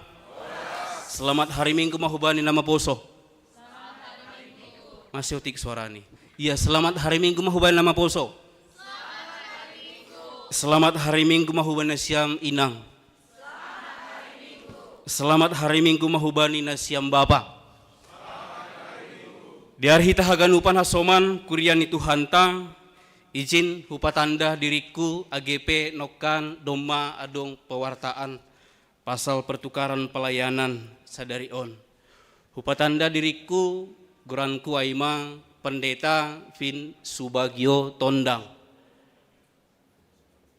Selamat hari Minggu ma hubani na maposo. Masih otik suarani. Ia selamat hari Minggu ma hubani na maposo. Selamat hari Minggu ma hubani nasiam inang. Selamat hari Minggu ma hubani nasiam bapa. Di ari hita haganupan hasoman kuria ni Tuhanta, izin hupatanda diringku A G P nongkan domma adong pewartaan pasal pertukaran pelayanan sadari on. Hupatanda diringku, goranku ai ma Pendeta Vin Subagio Tondang.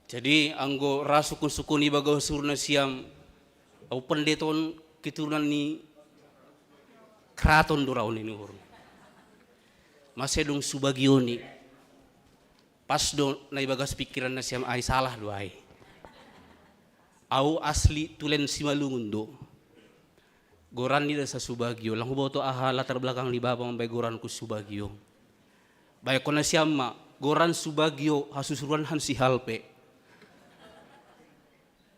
Jadi anggo ra sukun-sukun i bagas uhur nasiam, au pendeta on keturunan ni keraton do ra on i uhur. Mase dung Subagio ni. Pas do na ibagas pikiran nasiam ai, salah do ai. Au asli tulen Simalungun do. Goran ni da sa Subagio, lang huboto aha latar belakang ni bapa mambaen goranku Subagio. Baenkon nasiam ma, goran Subagio hasusuruan han si Halpe.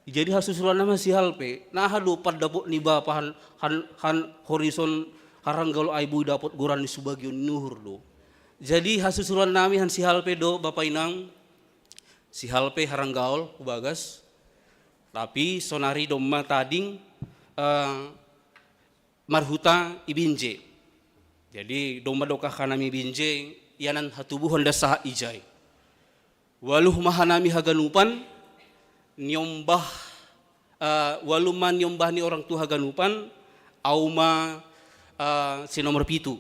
Jadi hasusuruan nama si Halpe, na aha do pandapot ni bapa han, han, han horison Haranggaol ai boi dapot goran ni Subagio ni uhur do. Jadi hasusuruan nami han si Halpe do bapa inang, si Halpe Haranggaol hubagas, tapi sonari domma tading, eh, marhuta i Binjai. Jadi domma dokah hanami Binjai, ianan hatubuhon da sahat ijai. Ualuh ma hanami haganupan, niombah, eh, ualuh ma niombah ni orang tua haganupan, au ma, eh, si nomor pitu.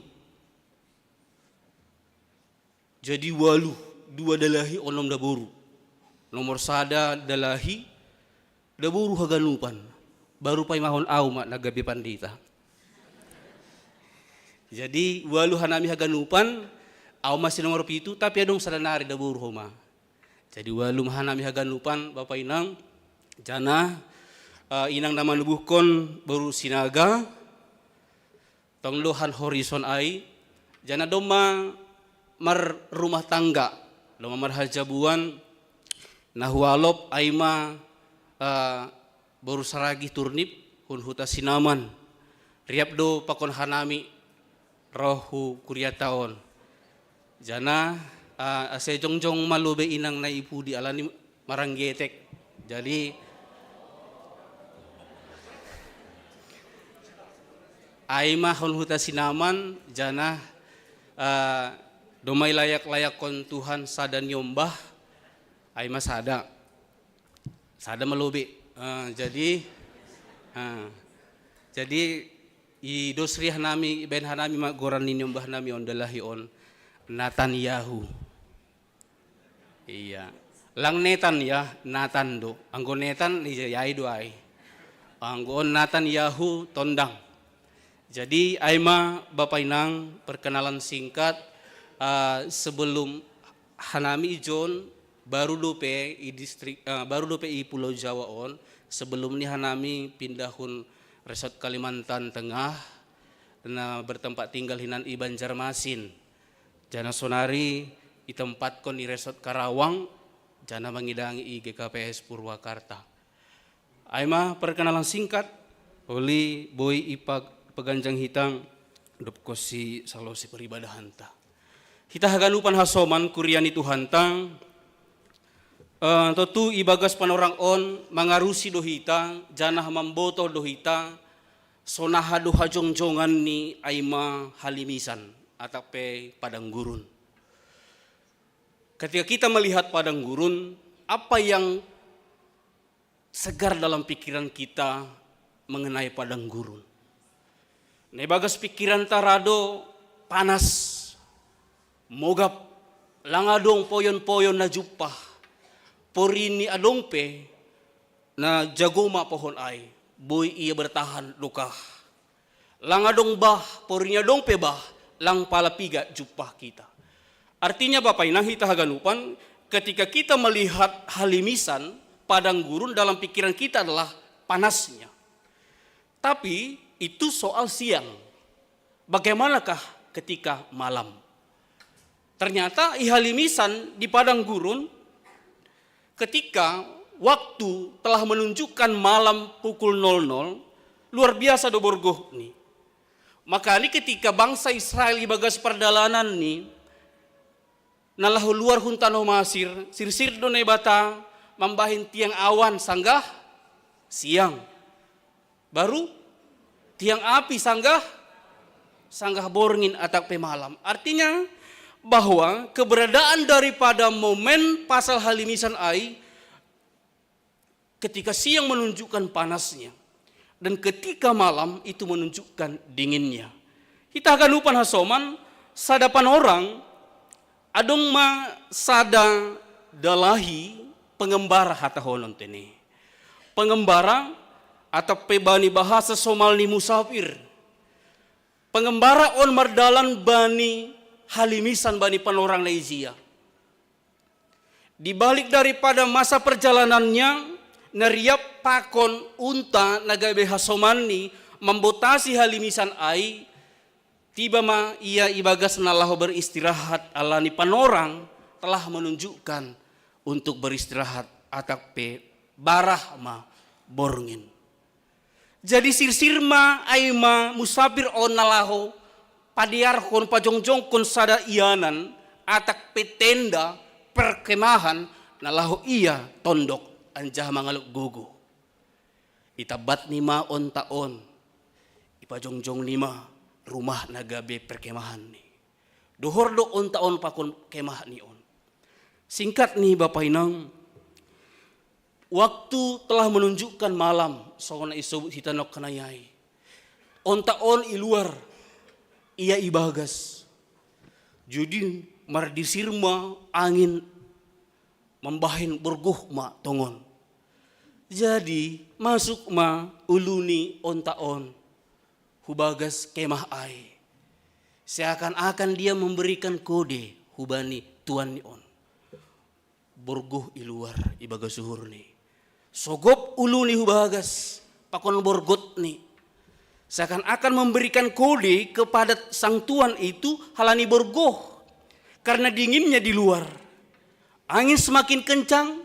Jadi ualuh, dua dalahi onom daboru. Nomor sada dalahi, daboru haganupan. Baru paimahon au ma na gabe pandita. Jadi ualuh hanami haganupan, au ma si nomor pitu, tapi adong sada nari daboru ho ma. Jadi ualuh ma hanami haganupan, bapa inang, janah, eh, inang na manubuhkon boru Sinaga, tong do han horison ai, janah domma marrumah tangga, domma marhajabuan, na hualop ai ma, eh, boru Saragih Turnip, hun huta Sinaman. Riap do pakon hanami, roh hu kuriata on. Janah, eh, ase jongjong ma lobei inang na i pudi alani maranggetek. Jadi, ai ma hun huta Sinaman, janah, eh, domma ilayak-layakkon Tuhan sada niombah, ai ma sada. Sada ma lobei. Eh, jadi, eh, jadi idos ri hanami, ibaen hanami ma goran ni niombah nami on, dalahi on, Natanyahu. Iya. Lang Netan ya, Natan do. Anggo Netan, iya, yai do ai. Anggo on Natanyahu Tondang. Jadi, ai ma bapa inang perkenalan singkat, eh, sebelum hanami ijon, baru dope i distrik, eh, baru dope i Pulau Jawa on, sebelum ni hanami pindah hun Resort Kalimantan Tengah, na bertempat tinggal hinan i Banjarmasin. Janah sonari itempatkon i Resort Karawang, janah mangidangi i G K P S Purwakarta. Ai ma perkenalan singkat, uli boi i pag-, paganjang hita, dob konsi salose peribadah hanta. Hita haganupan hasoman kuria ni Tuhanta, eh, tontu ibagas panorang on mangarusi do hita, janah mambotoh do hita, sonaha do hajongjongan ni ai ma halimisan, atap pe padang gurun. Ketika kita melihat padang gurun, apa yang segar dalam pikiran kita mengenai padang gurun? Na ibagas pikiranta ra do panas, mogap, lang adong poyon-poyon na jumpah, porini adong pe na jago ma pohon ai, boi ia bertahan dokah. Lang adong bah, porini adong pe bah, lang pala piga jumpah kita. Artinya bapa inang hita haganupan, ketika kita melihat halimisan, padang gurun dalam pikiran kita adalah panasnya. Tapi itu soal siang. Bagaimanakah ketika malam? Ternyata i halimisan di padang gurun, ketika waktu telah menunjukkan malam pukul nol nol, luar biasa do borgohni. Maka ni ketika bangsa Israel ibagas pardalanan ni, na laho luar hun tanoh Masir, sirsir do Naibata mambahen tiang awan sanggah siang. Baru tiang api sanggah, sanggah borngin atap pe malam. Artinya bahwa keberadaan daripada momen pasal halimisan ai ketika siang menunjukkan panasnya dan ketika malam itu menunjukkan dinginnya. Hita haganupan hasoman, sada panorang, adong ma sada dalahi pengembara hatahonon tene. Pengembara atap pe bani bahasa somal ni musafir. Pengembara on mardalan bani halimisan bani panorang na ijia. Di balik daripada masa perjalanannya, na riap pakon unta na gabe hasomanni mambotasi halimisan ai, tiba ma ia ibagas na laho beristirahat alani panorang telah menunjukkan untuk beristirahat atap pe barah ma borngin. Jadi sirsir ma ai ma musafir on na laho padearhon pajongjongkon sada ianan atap pe tenda perkemahan na laho ia tondok anjaha mangalop gogo. Itambatni ma onta on, ipajongjongni ma rumah na gabe perkemahanni. Dohor do onta on pakon kemahni on. Singkatni Bapa Inang, waktu telah menunjukkan malam, songon na isobut hita nongkan ai. Onta on i luar, ia ibagas. Jadi mardisir ma angin mambahen borgoh ma tongon. Jadi masuk ma ulu ni onta on hubagas kemah ai. Seakan-akan dia memberikan kode hubani tuanni on. Borgoh i luar ibagas uhurni. Sogop uluni hubagas pakon borgotni. Seakan-akan memberikan kode kepada sang tuan itu halani borgoh. Karena dinginnya di luar. Angin semakin kencang,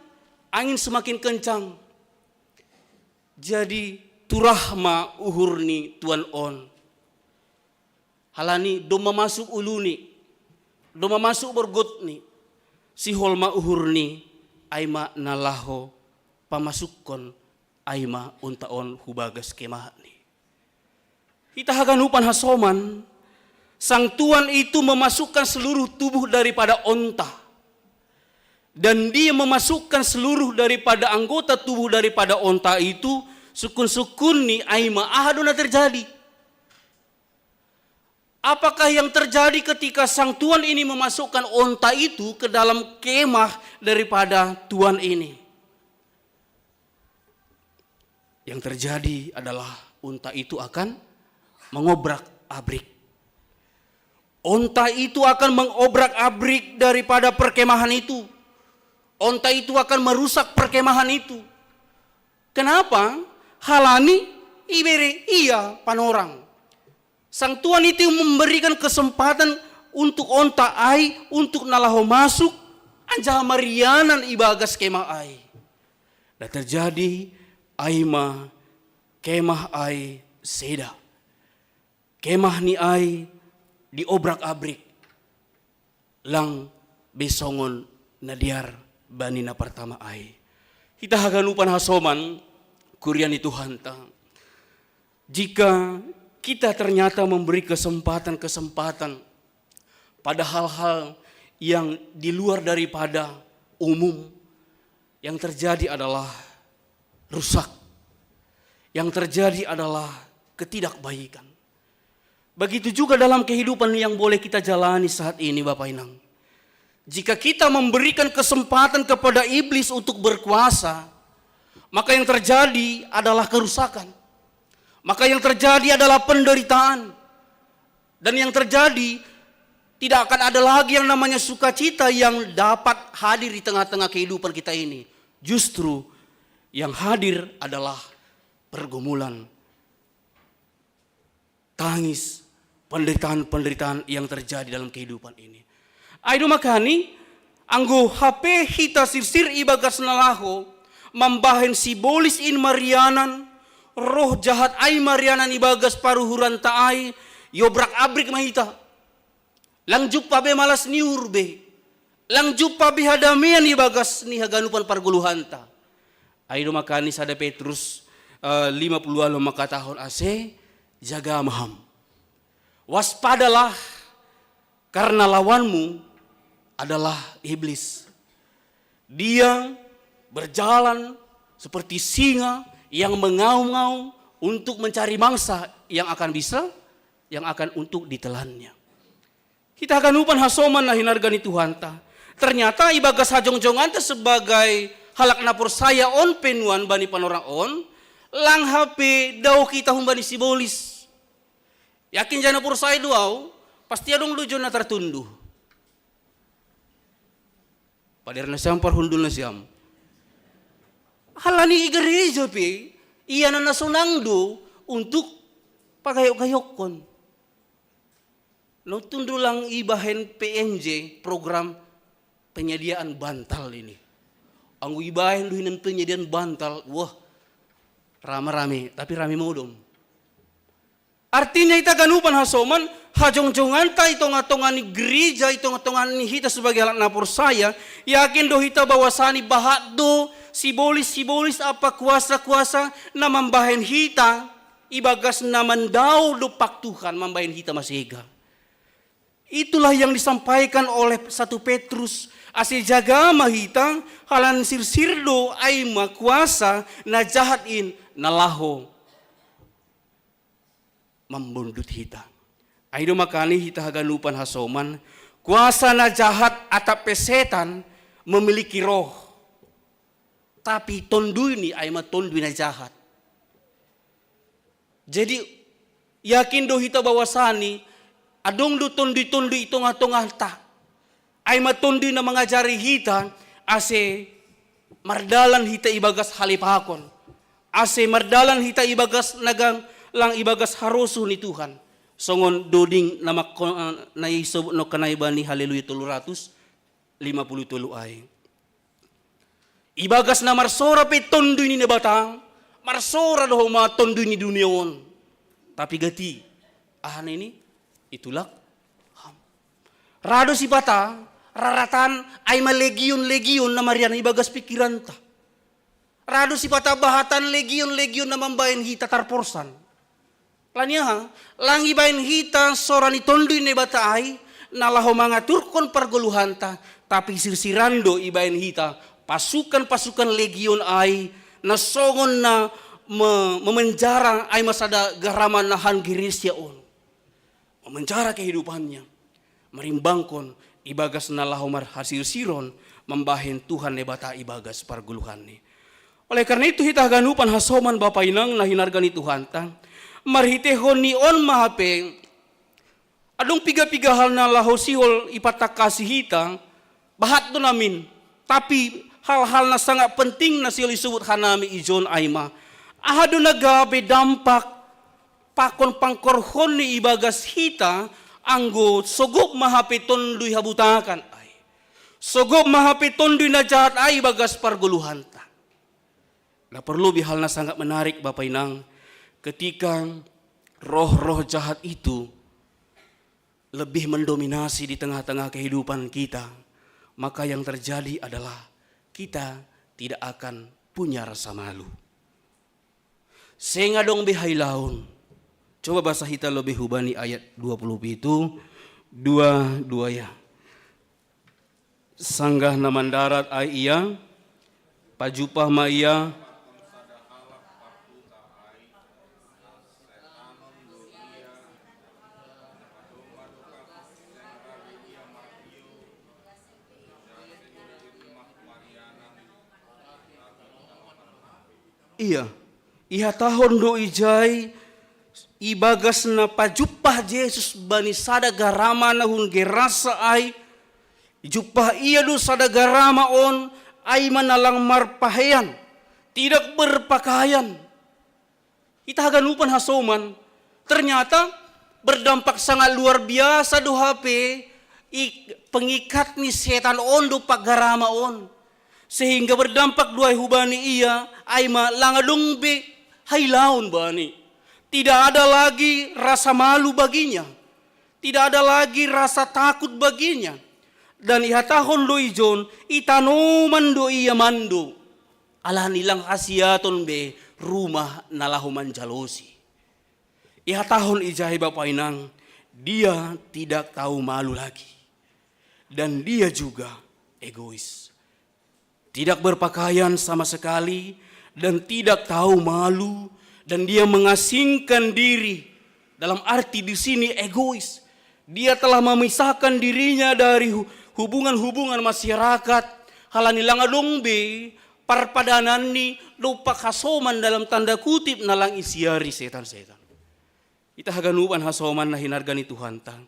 angin semakin kencang. Jadi turah ma uhurni tuan on. Halani domma masuk uluni, domma masuk borgotni, sihol ma uhurni, ai ma na laho pamasukkon ai ma onta on hubagas kemahni. Hita haganupan hasoman, sang tuan itu memasukkan seluruh tubuh daripada onta. Dan dia memasukkan seluruh daripada anggota tubuh daripada onta itu, sukun-sukun ni ai ma aha do na terjadi. Apakah yang terjadi ketika sang tuan ini memasukkan onta itu ke dalam kemah daripada tuan ini? Yang terjadi adalah onta itu akan mengobrak-abrik. Onta itu akan mengobrak-abrik daripada perkemahan itu. Onta itu akan merusak perkemahan itu. Kenapa? Halani ibere ia panorang. Sang tuan itu memberikan kesempatan untuk onta ai untuk na laho masuk anjaha marianan ibagas kemah ai. Na terjadi ai ma kemah ai seda. Kemah ni ai diobrak-abrik, lang be songon na dear bani na pertama ai. Hita haganupan hasoman, kuria ni Tuhanta. Jika kita ternyata memberi kesempatan-kesempatan pada hal-hal yang di luar daripada umum, yang terjadi adalah rusak. Yang terjadi adalah ketidakbaikan. Begitu juga dalam kehidupan yang boleh kita jalani saat ini, Bapak Inang. Jika kita memberikan kesempatan kepada iblis untuk berkuasa, maka yang terjadi adalah kerusakan. Maka yang terjadi adalah penderitaan. Dan yang terjadi, tidak akan ada lagi yang namanya sukacita yang dapat hadir di tengah-tengah kehidupan kita ini. Justru yang hadir adalah pergumulan, tangis, penderitaan-penderitaan yang terjadi dalam kehidupan ini. Ai do makani, anggo hape hita sirsir ibagas na laho mambahen sibolis in marianan, roh jahat ai marianan ibagas paruhuranta ai, iobrak-abrik ma hita. Lang jumpa be malas ni uhur be. Lang jumpa be hadamean ibagas ni haganupan pargoluhanta. Ai do makani sada Petrus, eh, lima puluh walu mangkatahon ase, jaga ma ham. Waspadalah, karena lawanmu adalah iblis. Dia berjalan seperti singa yang mengaum-ngaum untuk mencari mangsa yang akan bisa, yang akan untuk ditelannya. Hita haganupan hasoman na hinarga ni Tuhanta. Ternyata ibagas hajongjonganta sebagai halak na porsaya on pe nuan bani panorang on, lang hape dao hita humbani sibolis. Yakin jana porsaya do au, pasti adong do jo na tartunduh. Pader nasiam, parhundul nasiam. Halani i gereja pe, ia na sonang do untuk pagayok-gayokkon. Nuntung do lang ibahen P N J, program penyediaan bantal ini. Anggo ibahen do hinan penyediaan bantal, wah, rame-rame, tapi rame modom. Artinya hita haganupan hasoman, hajongjonganta i tonga-tonga ni gereja, i tonga-tonga ni hita sebagai halak na porsaya, yakin do hita bahwasani bahat do sibolis-sibolis ampa kuasa-kuasa na mambahen hita ibagas na mandao dompak Tuhan mambahen hita masega. Itulah yang disampaikan oleh satu Petrus, ase jaga ma hita, halani sirsir do ai ma kuasa na jahat in na laho mambondut hita. Ai do makani hita haganupan hasoman, kuasa na jahat atap pe setan memiliki roh. Tapi tonduyni ai ma tonduy na jahat. Jadi, yakin do hita bahwasani adong do tonduy-tonduy i tonga-tonganta. Ai ma tonduy na mangajari hita, ase mardalan hita ibagas halepakon. Ase mardalan hita ibagas na ganglang ibagas harosuh ni Tuhan. Songon doding na mangko-, na isobut nongkanai bani Haleluya tolu ratus lima puluh tolu ai. Ibagas na marsora pe tonduy ni Naibata, marsora do homa tonduy ni dunia on. Tapi gati, aha nini? Itulak ham. Ra do sipata, raratan, ai ma legion-legion na marianan ibagas pikiranta. Ra do sipata bahatan legion-legion na mambahen hita tarporsan. Lani aha? Lang ibahen hita sora ni tonduy ni Naibata ai, na laho mangaturkon pargoluhanta, tapi sirsiran do ibahen hita pasukan-pasukan legion ai, na songon na me-, memenjara ai ma sada garama na han Geresia on. Memenjara kehidupannya, marimbangkon ibagas na laho marhasirsiron mambahen Tuhan Naibata ibagas pargoluhanni. Oleh karena itu, hita haganupan hasoman bapa inang na hinarga ni Tuhanta, marhiteihon ni on ma hape, adong piga-piga hal na laho sihol ipatangkasi hita, bahat do namin, tapi hal-hal na sangat penting na sihol isubut hanami ijon ai ma. Aha do na gabe dampak pakon pangkorhonni ibagas hita, anggo sogop ma hape tonduy habutakan ai. Sogop ma hape tonduy na jahat ai ibagas pargoluhanta. Na parlobi hal na sangat menarik, Bapa Inang, ketika roh-roh jahat itu lebih mendominasi di tengah-tengah kehidupan kita, maka yang terjadi adalah kita tidak akan punya rasa malu. Seng adong be hailaon. Coba basa hita lobei hubani ayat dua puluh pitu, dua, dua ya. Sanggah na mandarat ai ia, pajumpah ma ia. Ia, ihatahon do ijai, ibagas na pajumpah Jesus bani sada garama na hun Gerasa ai, jumpah ia do sada garama on, ai ma na lang marpahean, tidak berpakaian. Hita haganupan hasoman, ternyata berdampak sangat luar biasa do hape i-, pengikat ni setan on do paggarama on. Sehingga berdampak do ai hubani ia, ai ma langa dong be hailaon bani. Tidak ada lagi rasa malu baginya. Tidak ada lagi rasa takut baginya. Dan ihatahon do ijon, i tanoman do ia mando. Alani lang hasiaton be rumah na laho manjalosi. Ihatahon ijai bapa inang, dia tidak tahu malu lagi. Dan dia juga egois. Tidak berpakaian sama sekali dan tidak tahu malu, dan dia mengasingkan diri. Dalam arti di sini egois. Dia telah memisahkan dirinya dari hu-, hubungan-hubungan masyarakat. Alani langa dong be parpadananni dompak hasoman dalam tanda kutip na lang isiari setan-setan. Ita haganupan hasoman na hinarga ni Tuhanta.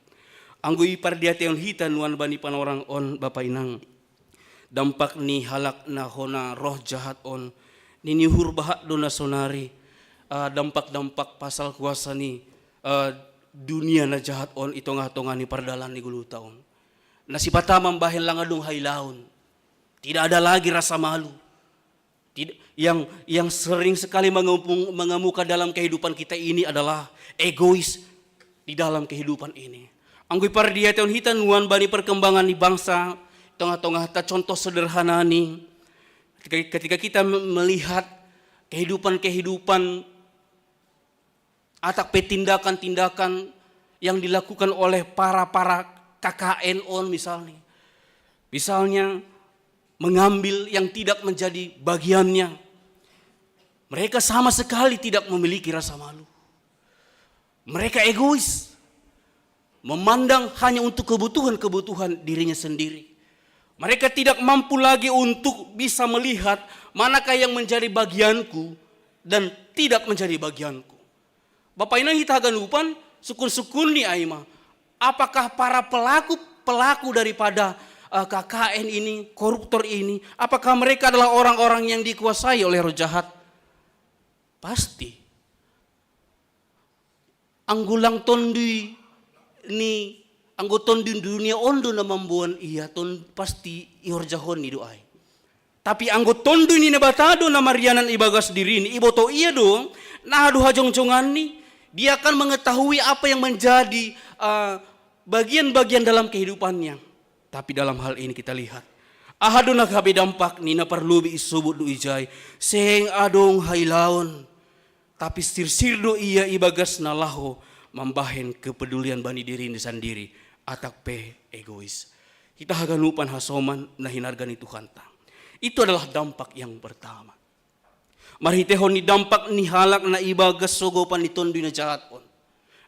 Anggo ipardiatehon hita nuan bani panorang on bapa inang. Dampak ni halak na hona roh jahat on. Nini uhur bahat do na sonari, ah, dampak-dampak pasal kuasa ni, ah, dunia na jahat on i tongah-tongah ni pardalan ni goluhta on. Na sipata mambahen langa dong hailaon. Tidak ada lagi rasa malu. Tid-, yang, yang sering sekali mengemung-, mengemuka dalam kehidupan kita ini adalah egois di dalam kehidupan ini. Anggo ipardiatehon hita nuan bani perkembangan ni bangsa, tongah-tongah ta contoh sederhana ni, ketika, ketika kita me-, melihat kehidupan-kehidupan atap pe tindakan-tindakan yang dilakukan oleh para-para K K N on misalnya. Misalnya mengambil yang tidak menjadi bagiannya. Mereka sama sekali tidak memiliki rasa malu. Mereka egois. Memandang hanya untuk kebutuhan-kebutuhan dirinya sendiri. Mereka tidak mampu lagi untuk bisa melihat manakah yang menjadi bagianku dan tidak menjadi bagianku. Bapa inang hita haganupan, sukun-sukun ni ai ma. Apakah para pelaku-pelaku daripada, eh, K K N ini, koruptor ini, apakah mereka adalah orang-orang yang dikuasai oleh roh jahat? Pasti. Anggo lang tonduy ni, anggo tonduy dunia on do na mamboan ia, ton-, pasti ihorjahon ni do ai. Tapi anggo tonduy ni Naibata do na marianan ibagas dirini, iboto ia do na aha do hajongjonganni, dia akan mengetahui apa yang menjadi, eh, bagian-bagian dalam kehidupannya. Tapi dalam hal ini kita lihat, aha do na gabe dampak ni na parlobei isobut do ijai, seng adong hailaon. Tapi sirsir do ia ibagas na laho mambahen kepedulian bani dirini sandiri, atap pe egois. Hita haganupan hasoman na hinarga ni Tuhanta. Itu adalah dampak yang pertama. Marhitehon ni dampak ni halak na ibagas sogopan ni tonduy na jahat on.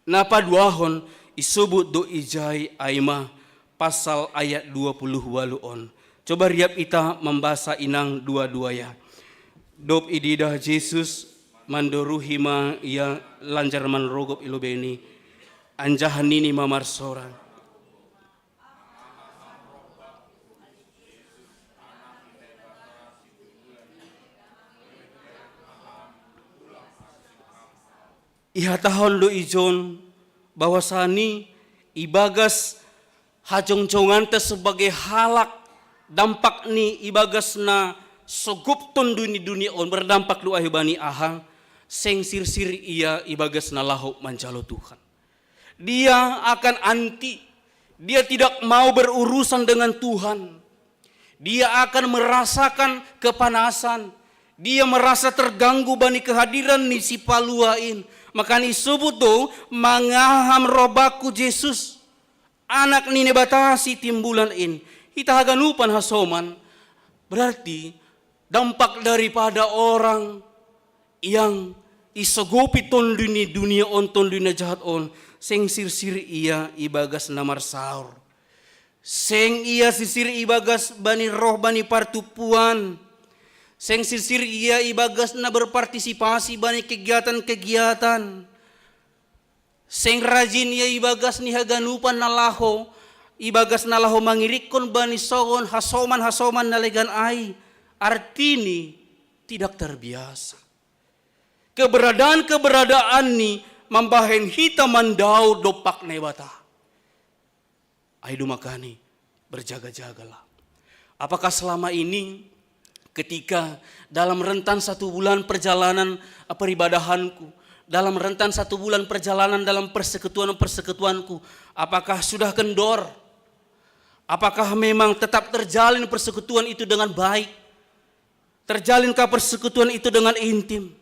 Na paduahon isobut do ijai ai ma pasal ayat dua puluh walu on. Coba riap ita mambasa inang dua-dua ya. Dob ididah Jesus, mandoruhi ma ia lanjar manrogop i lobeini, anjaha nini ma marsora. Ihatahon do ijon bahwasani ibagas hajongjonganta sebagai halak, dampak ni ibagas na sogop tonduy ni dunia on berdampak do ai bani aha, seng sirsir ia ibagas na laho manjalo Tuhan. Dia akan anti, dia tidak mau berurusan dengan Tuhan. Dia akan merasakan kepanasan. Dia merasa terganggu bani kehadiran ni sipalua in. Makana isobut do mangaham roh bakku Jesus, Anak ni Naibata sitimbulan in. Hita haganupan hasoman, berarti dampak daripada orang yang isogopi tonduy ni dunia on, tonduy na jahat on, seng sirsir ia ibagas na marsaor. Seng ia sirsir ibagas bani roh bani partumpuan. Seng sirsir ia ibagas na berpartisipasi bani kegiatan-kegiatan. Seng rajin ia ibagas ni haganupan na laho, ibagas na laho mangirikkon bani songon hasoman-hasoman na legan ai. Artini tidak terbiasa. Keberadaan-keberadaanni mambahen hita mandao dompak Naibata. Ai do makani, berjaga-jagalah. Apakah selama ini Ketika dalam rentan satu bulan perjalanan peribadahanku, dalam rentan satu bulan perjalanan dalam persekutuan-persekutuanku, apakah sudah kendor? Apakah memang tetap terjalin persekutuan itu dengan baik? Terjalinkah persekutuan itu dengan intim?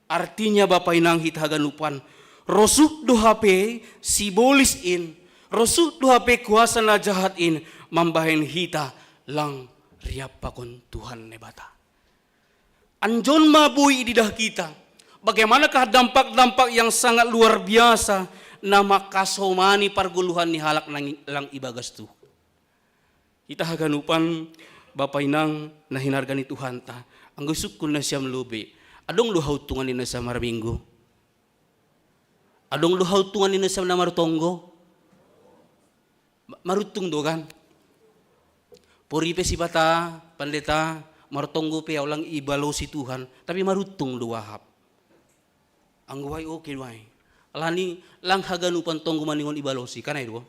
Artinya, Bapa Inang, hita haganupan, rosuh dohape sibolis in, rosuh dohape kuasa na jahat in mambahen hita lang riap pakon Tuhan Naibata. Anjon ma boi ididah hita, bagaimanakah dampak-dampak yang sangat luar biasa na mangkasomani pargoluhan ni halak lang ibagas Tuhan. Hita haganupan, Bapa Inang na hinarga ni Tuhanta, anggo isungkun nasiam lobei, adong do hauntungan ni nasiam marminggu? Adong do hauntungan ni nasiam na martonggo? Maruntung do kan? Pori pe sipata, pandeta, martonggo pe ahu lang ibalosi Tuhan, tapi maruntung do wahap. Anggo ai oke do ai. Alani lang haganupan tonggo maningon ibalosi, kan ai do.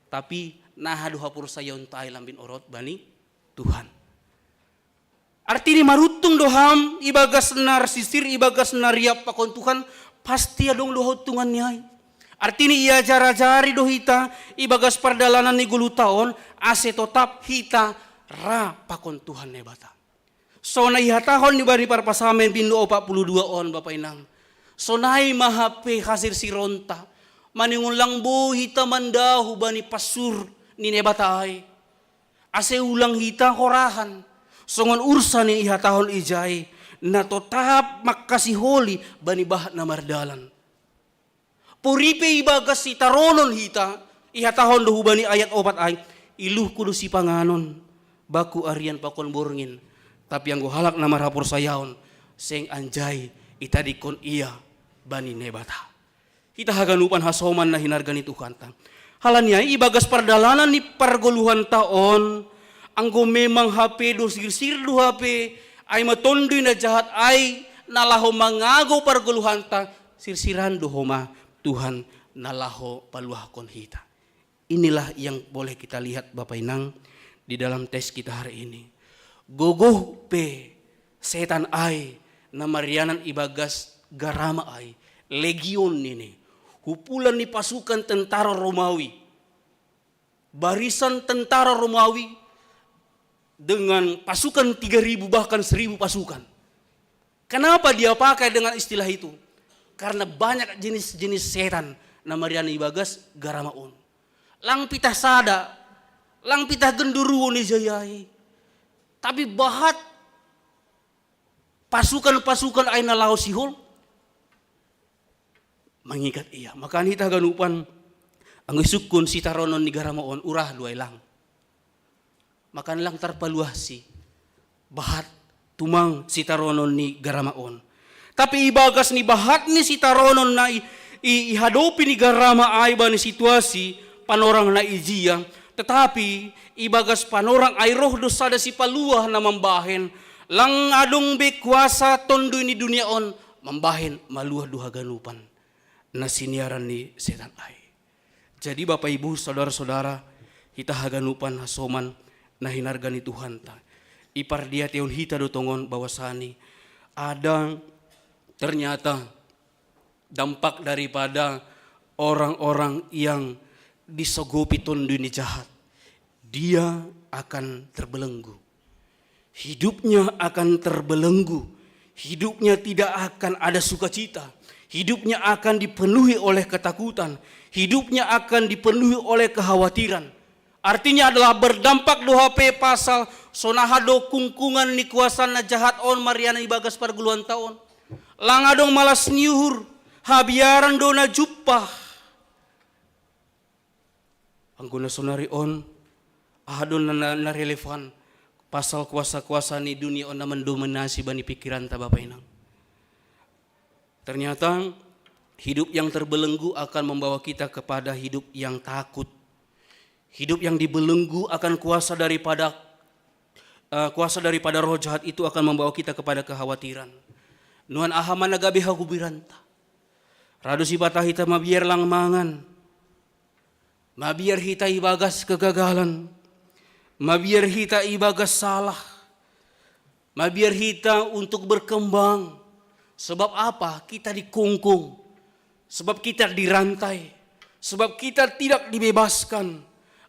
Tapi naha do haporsayaonta ai lambin orot bani Tuhan. Artini maruntung do ham ibagas na sirsir, ibagas na riap pakon Tuhan, pasti adong do hauntungan ni ai. Artini iajari-ajari do hita ibagas pardalanan ni goluhta on, ase totap hita ra pakon Tuhan Naibata. Sonai ihatahon ni bani parpasamen bindu opat puluh dua on, Bapa Inang. Sonai ma hape hasirsironta, maningon lang boi hita mandahu bani pansur ni Naibata ai. Ase ulang hita horahan, songon ursa ni ihatahon ijai, na totap mangkasiholi bani bahat na mardalan. Pori pe ibagas sitaronon hita, ihatahon do hubani ayat opat ai, iluhku do sipanganon, bakku arian pakon borngin, tapi anggo halak na marhaporsayaon, seng anjai itadingkon ia bani Naibata. Hita haganupan hasoman na hinarga ni Tuhanta. Halani ai ibagas pardalanan ni pargoluhanta on, anggo memang hape do sirsir do hape, ai ma tonduy na jahat ai na laho mangagou pargoluhanta, sirsiran do homa Tuhan na laho paluahkon hita. Inilah yang boleh kita lihat, Bapa Inang, di dalam teks kita hari ini. Gogoh pe setan ai na marianan ibagas garama ai, legion nini, humpulan ni pasukan tentara Romawi, barisan tentara Romawi dengan pasukan tiga ribu bahkan seribu pasukan. Kenapa dia pakai dengan istilah itu? Karena banyak jenis-jenis setan na marianan ibagas garama on. Lang pitah sada, lang pitah genduruo ni jayai. Tapi bahat pasukan-pasukan ai na laho sihol mangikat ia. Maka hita haganupan, anggo isungkun sitaronon ni garama on, urah do ai lang. Maka lang tarpaluahsi bahat tumang sitaronon ni garama on. Tapi ibagas ni bahat ni sitaronon na i, i, ihadopi ni garama ai bani situasi panorang na ijia, tetapi ibagas panorang ai roh do sada sipaluah na mambahen, lang adong be kuasa tonduy ni dunia on mambahen, maluah do haganupan na siniaran ni setan ai. Jadi Bapak Ibu, saudara-saudara, hita haganupan hasoman na hinarga ni Tuhanta, ipardiatehon hita do tongon bahwasani ada ternyata dampak daripada orang-orang yang disogopi tonduy ni jahat. Dia akan terbelenggu. Hidupnya akan terbelenggu. Hidupnya tidak akan ada sukacita. Hidupnya akan dipenuhi oleh ketakutan. Hidupnya akan dipenuhi oleh kekhawatiran. Artinya adalah berdampak do hape pasal songon aha do kungkungan ni kuasa na jahat on marianan ibagas pargoluhanta on. Lang adong malas ni uhur, habiaran do na jumpah. Anggo na sonari on, aha do na, na, na relevan pasal kuasa-kuasa ni dunia on na mendominasi bani pikiranta, Bapak Inang? Ternyata hidup yang terbelenggu akan membawa kita kepada hidup yang takut. Hidup yang dibelenggu akan kuasa daripada, eh, kuasa daripada roh jahat itu akan membawa kita kepada kekhawatiran. Nuan aha ma na gabe hahubiranta? Ra do sipata hita mabiar lang mangan. Mabiar hita ibagas kegagalan. Mabiar hita ibagas salah. Mabiar hita untuk berkembang. Sebab apa? Kita dikungkung. Sebab kita dirantai. Sebab kita tidak dibebaskan.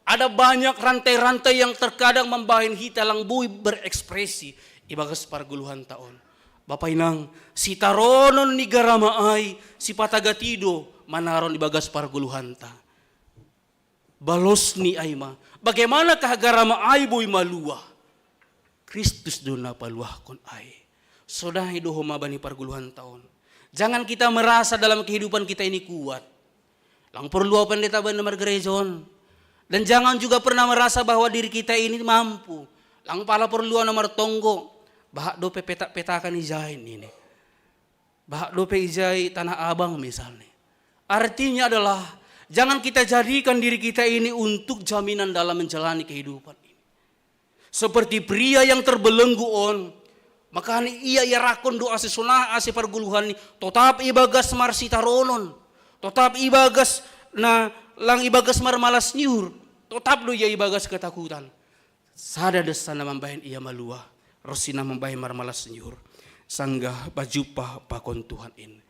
Ada banyak rantai-rantai yang terkadang mambahen hita lang boi berekspresi ibagas pargoluhanta on. Bapa inang, sitaronon ni garama ai, sipatagati do manaron ibagas pargoluhanta. Balosni ai ma, bagaimanakah garama ai boi maluah? Kristus do na paluahkon ai. Sonai do homa bani pargoluhanta on. Jangan kita merasa dalam kehidupan kita ini kuat. Lang porlu au pendeta bani na margareja on. Dan jangan juga pernah merasa bahwa diri kita ini mampu. Lang pala porlu au na martonggo. Bahat dope petak-petakan ijai nini. Bahat dope ijai Tanah Abang misalnya. Artinya adalah, jangan kita jadikan diri kita ini untuk jaminan dalam menjalani kehidupan ini. Seperti pria yang terbelenggu on, makana ia iarahkon do ase sonai ase pargoluhanni, totap ibagas marsitaronon, totap ibagas na lang ibagas marmalas ni uhur, totap do ia ibagas ketakutan. Sada do sa na mambahen ia maluah, ronsi na mambahen marmalas ni uhur, sanggah pajumpah pakon Tuhan in.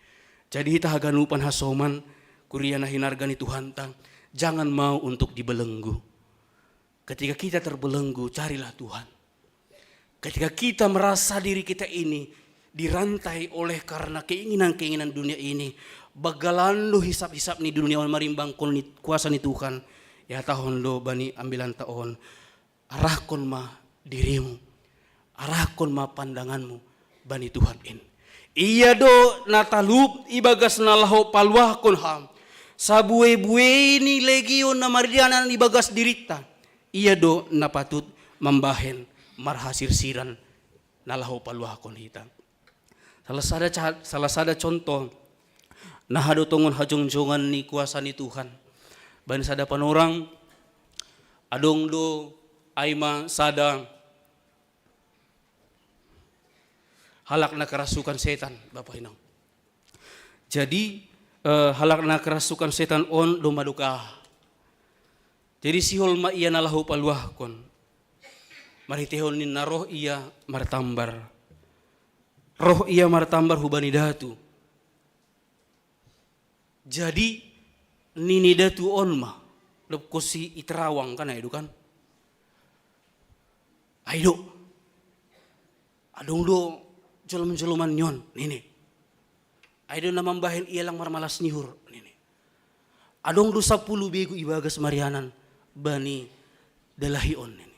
Jadi hita haganupan hasoman, kuria na hinarga ni Tuhanta, jangan mau untuk dibelenggu. Ketika kita terbelenggu, carilah Tuhan. Ketika kita merasa diri kita ini dirantai oleh karena keinginan-keinginan dunia ini, bagalan do hisap-hisap ni dunia on marimbangkon ni kuasa ni Tuhan, ihatahon do bani ambilanta on, arahkon ma dirimu, arahkon ma pandanganmu bani Tuhan in. Ia do na talup ibagas na laho paluahkon ham, sabue-bue ni legion na marianan ibagas dirinta. Ia do na patut mambahen marhasirsiran na laho paluahkon hita. Salah sada, salah sada contoh na hadotongon hajongjongan ni kuasa ni Tuhan. Bani sada panorang, adong do ai ma sada halak na kerasukan setan, Bapa inang. Jadi eh, halak na kerasukan setan on do maduka. Jadi sihol ma ia na laho paluahkon. Marhiteihon ninna roh ia martambar. Roh ia martambar hubani datu. Jadi nini datu on ma, dob konsi i Terawang kan ai do kan. Ai do. Adong do jolom-joloman ni on nini. Ai do na mambahen ia lang marmalas ni uhur nini. Adong do sapuluh begu ibagas marianan bani dalahi on nini.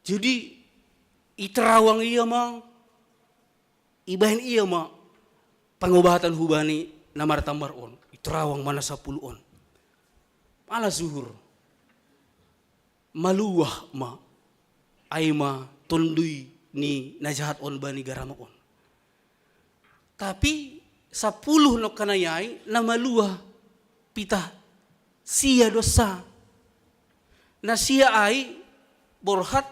Jadi i Terawang ia ma, ibahen ia ma pangobatan hubani na martambar on, i Terawang ma na sapuluh on. Malas uhur. Maluah ma ai ma tonduy ni na jahat on bani garama on. Tapi sapuluh nongkanai ai na maluah pitah sia do sa. Na sia ai borhat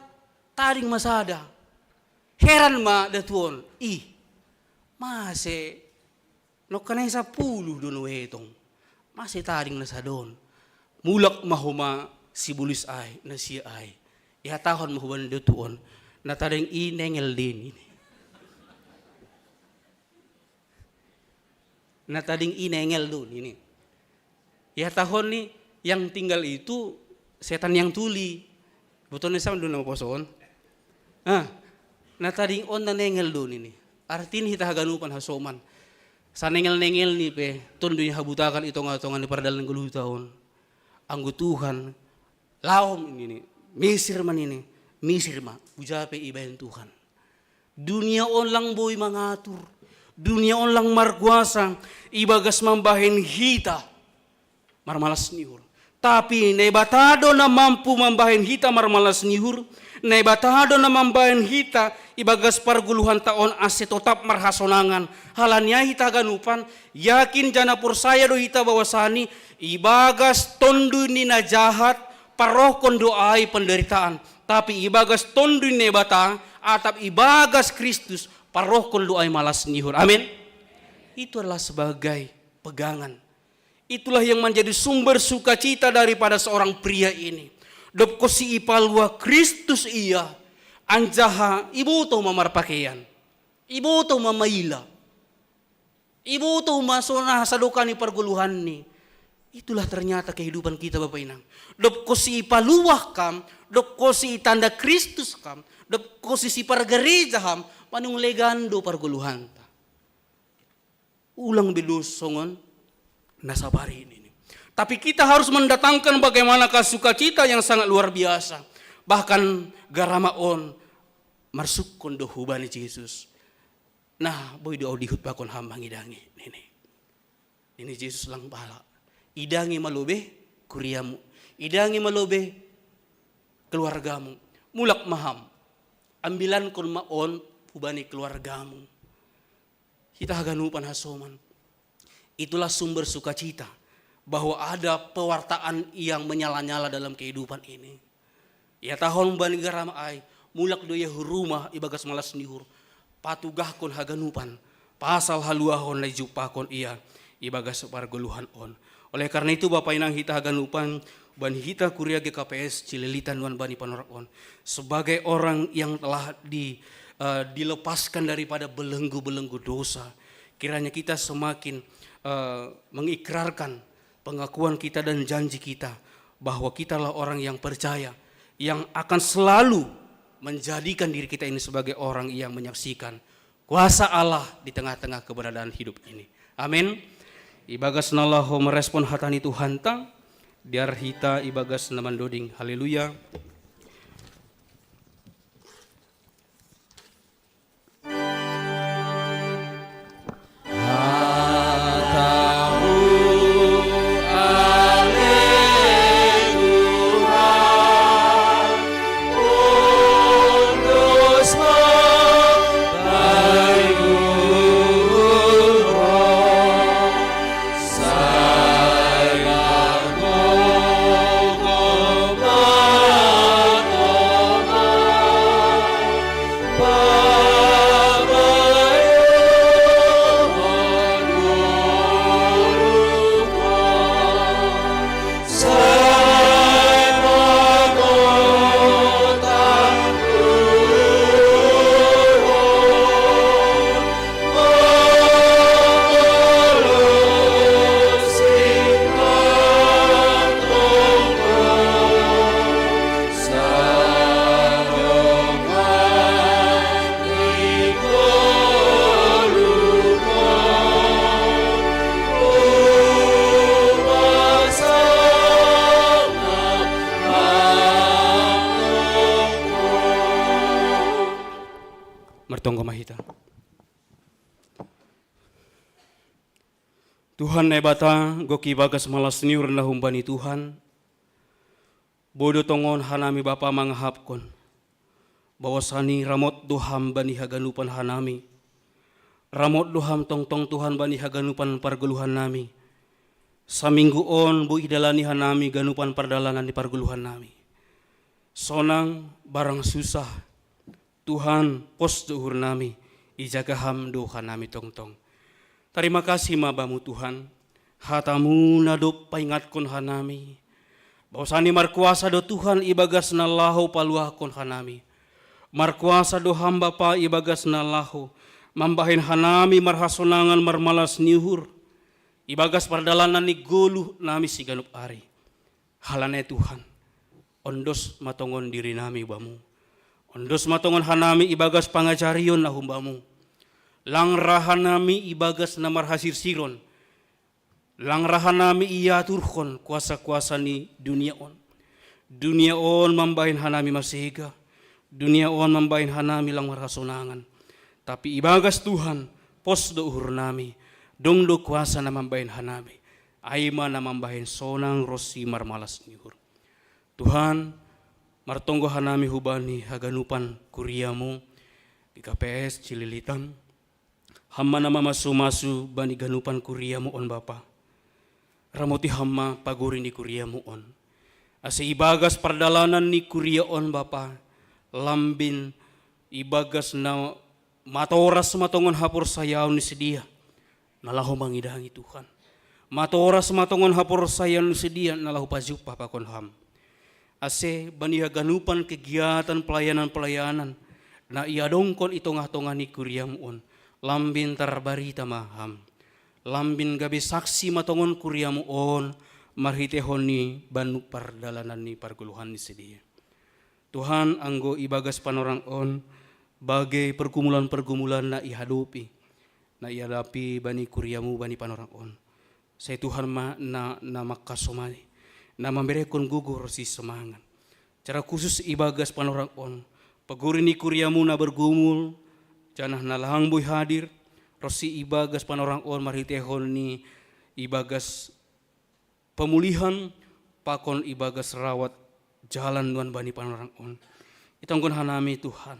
tading ma sada. Heran ma datu on, ih, mase nongkanai sapuluh do na huetong, mase tading na sada on? Mulak ma homa si bolis ai, na sia ai. Ihatahon ma hubani datu on, na tading i nengel do nini. Na tading i nengel do nini. Ihatahon ni, yang tinggal itu setan yang tuli. Botoon ni sama do na poso on. Ah, na tading on na nengel do nini. Artini hita haganupan hasoman, sanengel-nengel ni pe tonduy ni habutakan i tonga-tonga ni pardalan ngoluta on. Anggo Tuhan laho nini, misir ma nini, misir ma, huja pe ibahen Tuhan. Dunia on lang boi mangatur. Dunia on lang markuasa ibagas mambahen hita marmalas ni uhur. Tapi Naibata do na mampu mambahen hita marmalas ni uhur. Naibata do na mambahen hita ibagas pargoluhanta on ase totap marhasonangan. Halani ai hita haganupan yakin janah porsaya do hita bahwasani ibagas tonduy ni na jahat parrohkon do ai penderitaan. Tapi ibagas tonduy ni Naibata atap ibagas Kristus parrohkon do ai malas ni uhur. Amin. Itu adalah sebagai pegangan. Itulah yang menjadi sumber sukacita daripada seorang pria ini. Dob konsi ipaluah Kristus ia, Anjaha iboto ma marpakean, iboto ma maila, iboto ma so na hasadokani pargoluhanni. Itulah ternyata kehidupan kita, Bapa Inang. Dob kosi ipaluah kam, dob kosi itanda Kristus kam, dob kosi sipargareja ham, manung legan do pargoluhanta. Ulang be do songon na sabar ini. Tapi kita harus mendatangkan bagaimana sukacita yang sangat luar biasa. Bahkan garama on marsukkon do hubani Jesus. Nah, boi do au dihut pakon ham mangidangi nini. Nini Jesus lang pala. Idangi ma lobei kuriamu. Idangi ma lobei keluargamu. Mulak ma ham. Ambilankon ma on hubani keluargamu. Hita haganupan hasoman. Itulah sumber sukacita, bahwa ada pewartaan yang menyala-nyala dalam kehidupan ini. Ia tahun bani garama ai, mulak do ia hu rumah ibagas malas ni uhur, patugahkon haganupan, pasal haluahon na ijumpahkon ia ibagas pargoluhan on. Oleh karena itu, Bapa Inang hita haganupan, bani hita kuria G K P S Cililitan nuan bani panorak on, sebagai orang yang telah di, eh, dilepaskan daripada belenggu-belenggu dosa, kiranya kita semakin, eh, mengikrarkan pengakuan kita dan janji kita bahwa kita adalah orang yang percaya, yang akan selalu menjadikan diri kita ini sebagai orang yang menyaksikan kuasa Allah di tengah-tengah keberadaan hidup ini. Amin. Ibagas na laho merespon hata ni Tuhanta, diar hita ibagas na mandoding. Haleluya. Martonggo ma hita. Tuhan Naibata, gok ibagas malas ni uhur na humbani Tuhan, boi do tongon hanami Bapa mangahapkon, bahwasani ramot do Ham bani haganupan hanami. Ramot do Ham tongtong Tuhan bani haganupan pargoluhan nami. Saminggu on boi idalani hanami ganupan pardalanan ni pargoluhan nami. Sonang barang susah, Tuhan, pos do uhur nami, ijaga Ham do hanami tongtong. Tarima kasih ma Bamu Tuhan, hata-Mu na dob paingatkon hanami. Bahwasani markuasa do Tuhan ibagas na laho paluahkon hanami. Markuasa do Ham Bapa ibagas na laho mambahen hanami marhasonangan marmalas ni uhur ibagas pardalanan ni goluh nami siganup ari. Halani Tuhan, ondos ma tongon diri nami Bamu. Ondos ma tongon hanami ibagas pangajarion na humbamu. Lang ra hanami ibagas na marhasirsiron. Lang ra hanami iaturhon kuasa-kuasa ni dunia on. Dunia on mambahen hanami masega. Dunia on mambahen hanami lang marhasonangan. Tapi ibagas Tuhan, pos do uhur nami. Dong do kuasa na mambahen hanami. Ai ma na mambahen sonang ronsi marmalas ni uhur. Tuhan, martonggo hanami hubani haganupan kuriamu, G K P S Cililitan. Ham ma na mamasu-masu bani ganupan kuriamu on Bapa. Ramoti Ham ma pagori ni kuriamu on. Ase ibagas pardalanan ni kuria on Bapa, lambin ibagas na matoras ma tongon haporsayaon ni sidea, na laho mangidangi Tuhan. Matoras ma tongon haporsayaon ni sidea, na laho pajumpah pakon Ham. Ase bani haganupan kegiatan pelayanan-pelayanan na iadongkon i tongah-tongah ni kuriamu on, lambin tarbarita ma ham. Lambin gabe saksi ma tongon kuriamu on, marhitehon ni banu pardalanan ni pargoluhan ni sidea. Tuhan, anggo ibagas panorang on, bage pergumulan-pergumulan na ihadopi, na iadapi bani kuriamu bani panorang on. Sai Tuhan ma na, na mangkasomani, na mamberehon gogo ro semangat. Secara khusus ibagas panorang on, paguri ni kuriamu na bergumul, janah na lang boi hadir, ro si ibagas panorang on marhitehon ni ibagas pemulihan, pakon ibagas rawat jalan nuan bani panorang on. Itonggon hanami Tuhan,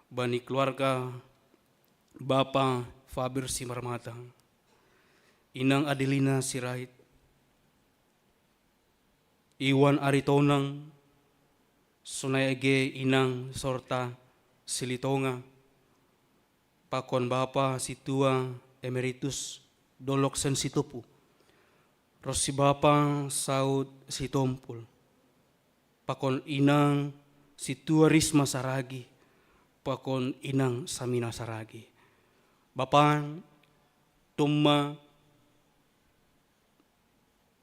bani keluarga Bapa Faber Simarmata, Inang Adelina Sirait, Iwan Aritonang, sonai age Inang Sorta Silitonga, pakon Bapa Situa Emeritus Dolok Sensitopu, ro si Bapa Saud Sitompul, pakon Inang Situa Risma Saragi, pakon Inang Samina Saragi. Bapa, domma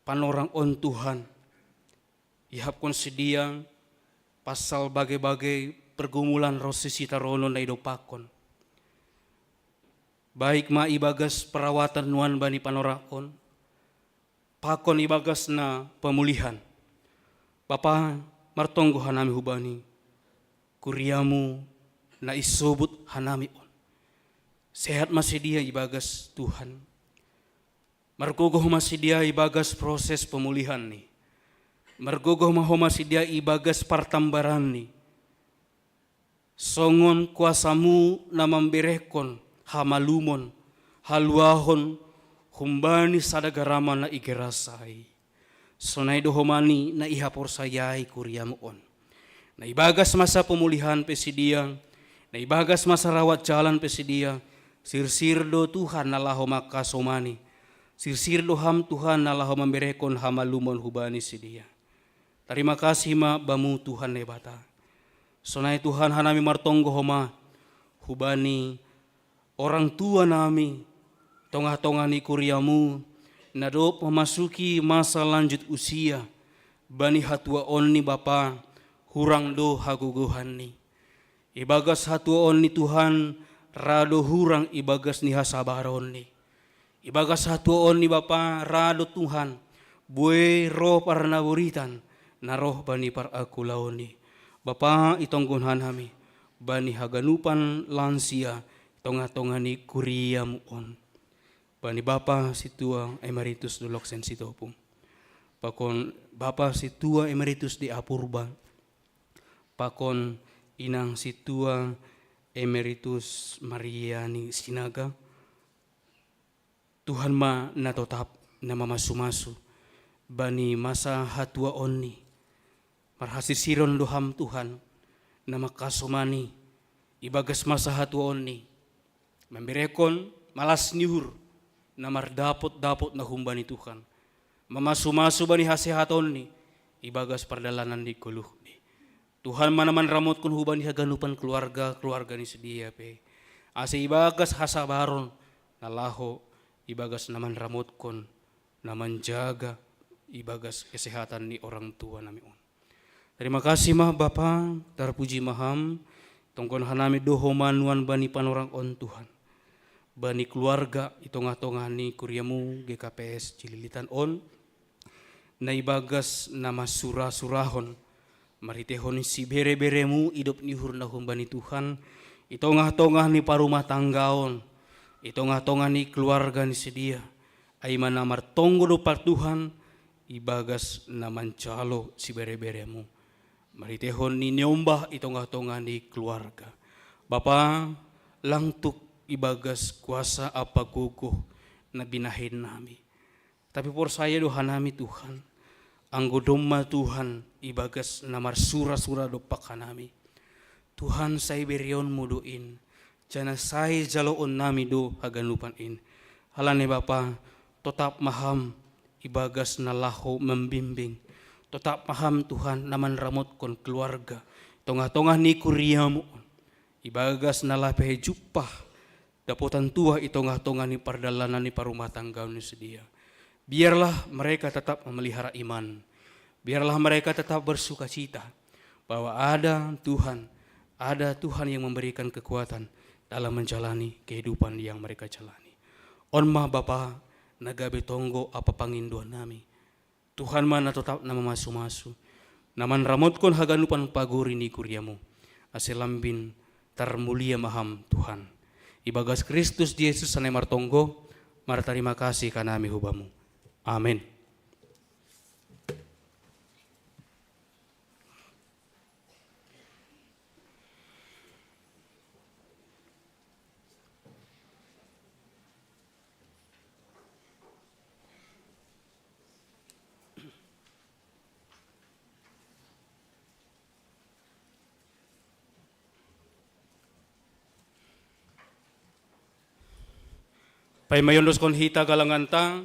panorang on Tuhan, ihapkon sidea pasal bage-bage pergumulan ro si sitaronon na idompakkon. Baik ma ibagas perawatan nuan bani panorang on, pakon ibagas na pemulihan. Bapa, martonggo hanami hubani kuriamu na isobut hanami on. Sehat ma sidea ibagas Tuhan. Margogoh ma sidea ibagas proses pemulihan ni. Margogoh ma ho ma sidea ibagas partambaran ni. Songon kuasamu na mamberehon hamalumon, haluahon, humbani sada garaman na igerasai. Sonai do ho ma ni na ihaporsayai kuriamu on. Na ibagas masa pemulihan pe sidea, na ibagas masa rawat jalan pe sidea, sirsir do Tuhan na laho mangkasomani. Sirsir do ham Tuhan na laho mamberehon hamalumon hubani sidea. Tarima kasih ma bamu Tuhan Naibata. Sonai Tuhan hanami martonggo ho ma hubani orang tua nami, tongah-tongah ni kuriamu, na dob memasuki masa lanjut usia, bani hatuaon ni Bapa, hurang do hagogohan ni. Ibagas hatuaon ni Tuhan, ra do hurang ibagas ni hasabaron ni. Ibagas hatuaon ni Bapa ra do Tuhan, buei roh parnaboritan, na roh bani parangkulaon ni. Bapa, itonggon hanami, bani haganupan lansia, tongah-tongah ni kuriamu on. Bani Bapa Situa Emeritus Dolok Sensitopu. Pakon Bapa Situa Emeritus di Apurba. Pakon Inang Situa Emeritus Mariani Sinaga. Tuhan ma na totap na mamasu-masu bani masa hatuaon ni. Marhasisiron do ham Tuhan, na mangkasomani ibagas masa hatuaon ni. Mamberehon malas ni uhur na mardapot-dapot na humbani Tuhan. Mamasu-masu bani hasehaton ni, ibagas pardalanan ni goluh ni. Tuhan ma na manramotkon hubani haganupan keluarga, keluarga ni sidea pe. Ase ibagas hasabaron, na laho ibagas na manramotkon, na manjaga ibagas kesehatan ni orang tua nami on. Tarima kasih ma Bapa, tarpuji ma ham, tonggon hanami do ho ma nuan bani panorang on Tuhan. Bani keluarga i tongah-tongah ni kuriamu G K P S Cililitan on, na ibagas na masura-surahon, marhitehon sibere-beremu idop ni uhur na humbani Tuhan, i tongah-tongah ni parumah tanggaon, i tongah-tongah ni keluarga ni sidea, ai ma na martonggo dompak Tuhan, ibagas na manjalo sibere-beremu. Marhitehon ni niombah i tongah-tongah ni keluarga. Bapa, lang tuk ibagas kuasa ampa gogoh na binahen nami. Tapi porsaya do hanami Tuhan, anggo domma Tuhan ibagas na marsura-sura dompak hanami. Tuhan sai bereonmu do in, janah sai jaloon nami do haganupan in. Halani Bapa, totap ma ham ibagas na laho membimbing, Totap ma Ham Tuhan na manramotkon keluarga i tongah-tongah ni kuriaMu on. Ibagas na lape jumpa dapotan tuah i tongah-tongah ni pardalanan ni parumah tanggaon ni sidea. Biarlah mereka tetap memelihara iman. Biarlah mereka tetap bersukacita bahwa ada Tuhan, ada Tuhan yang memberikan kekuatan dalam menjalani kehidupan yang mereka jalani. On ma Bapa, na gabe tonggo ampa pangindoan nami. Tuhan ma na totap na mamasu-masu, na manramotkon haganupan pagori ni kuriaMu, ase lambin tarmulia ma Ham Tuhan. Ibagas Kristus Jesus na martonggo, martarima kasih hanami hu Bamu. Amen. Paima iondoskon hita galanganta,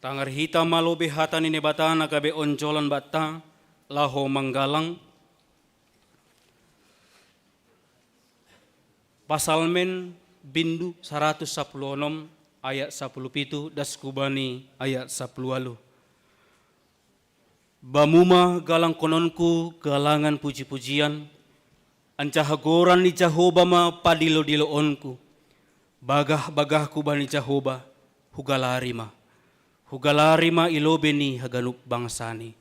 tangar hita ma lobei hata ni Naibata na gabe onjolan banta, laho manggalang. Pasalmen bindu saratus sapuluh onom ayat sapuluh pitu das hubani ayat sapuluh ualuh. Bamu ma galangkononku galangan puji-pujian, anjaha goran ni Jahowa ma padilo-diloonku. Bagah-bagahku bani Jahowa, hugalari ma. Hugalari ma i lobei ni haganup bangsani.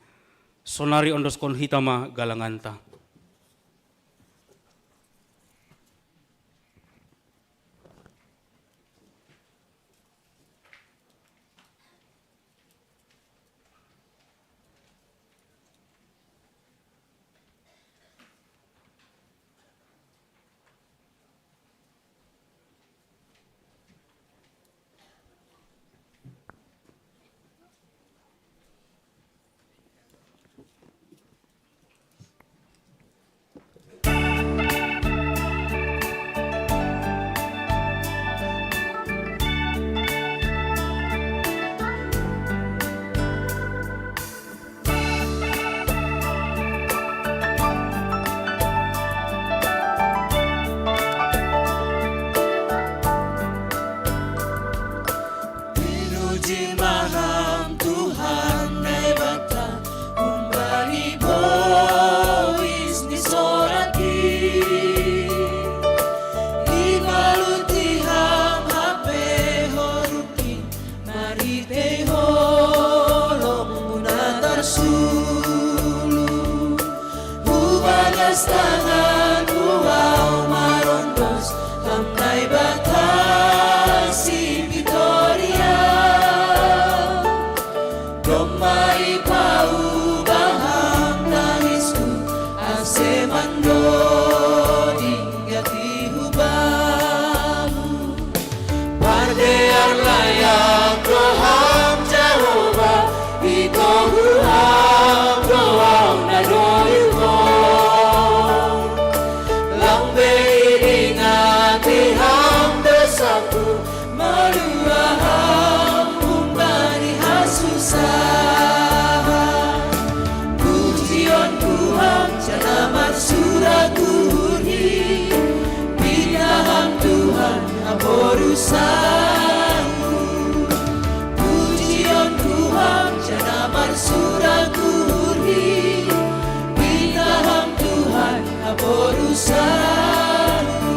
Sonari ondoskon hita ma galanganta. Pinuji ma Ham Tuhan Naibata, humbani bois ni sorat i. Ipaluti Ham hape horukki, marhitei holongMu na tarsulu. Hubagas tanganMu ahu marondos, Ham Naibata Sipitorian. Domma ipaubah Ham tangisku, ase mandoding gati hu Bamu. Pardear layak do Ham Jahowa, itogu Ham do ahu na dohot. Lang be idingati Ham dosaku, malua Ham humbani hasusahan. Pujion hu Ham jana marsurak uhurhi, pinta Ham Tuhan haboru sangku. Pujion hu Ham jana marsurak uhurhi, pinta Ham Tuhan haboru sangku.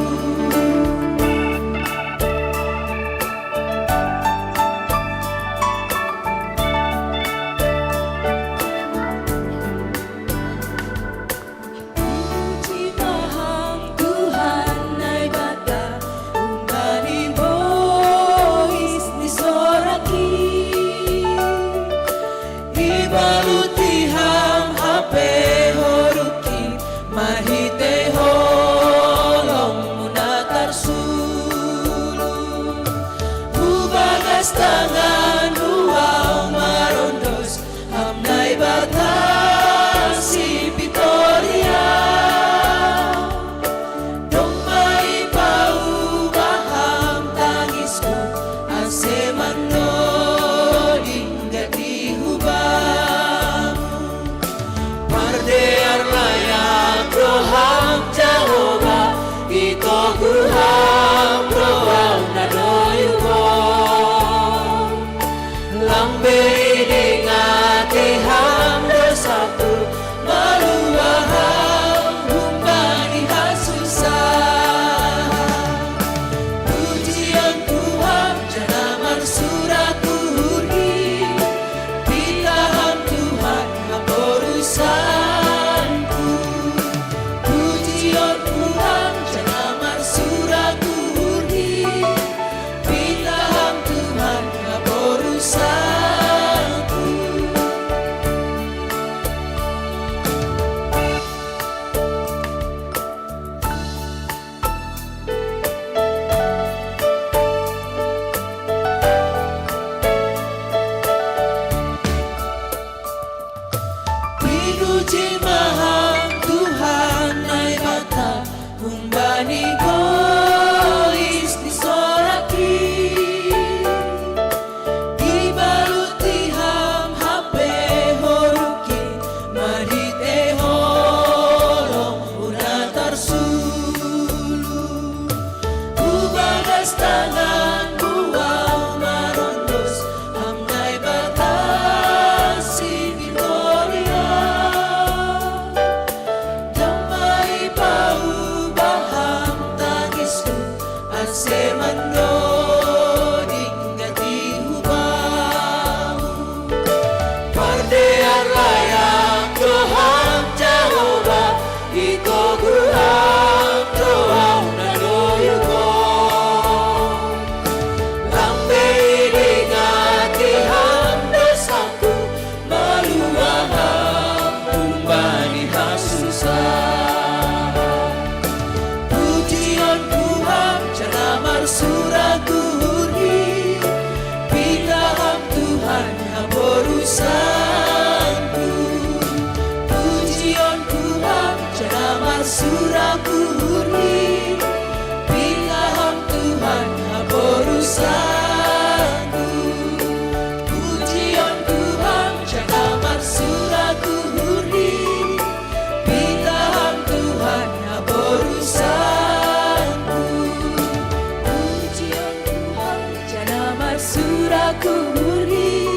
Aku murni,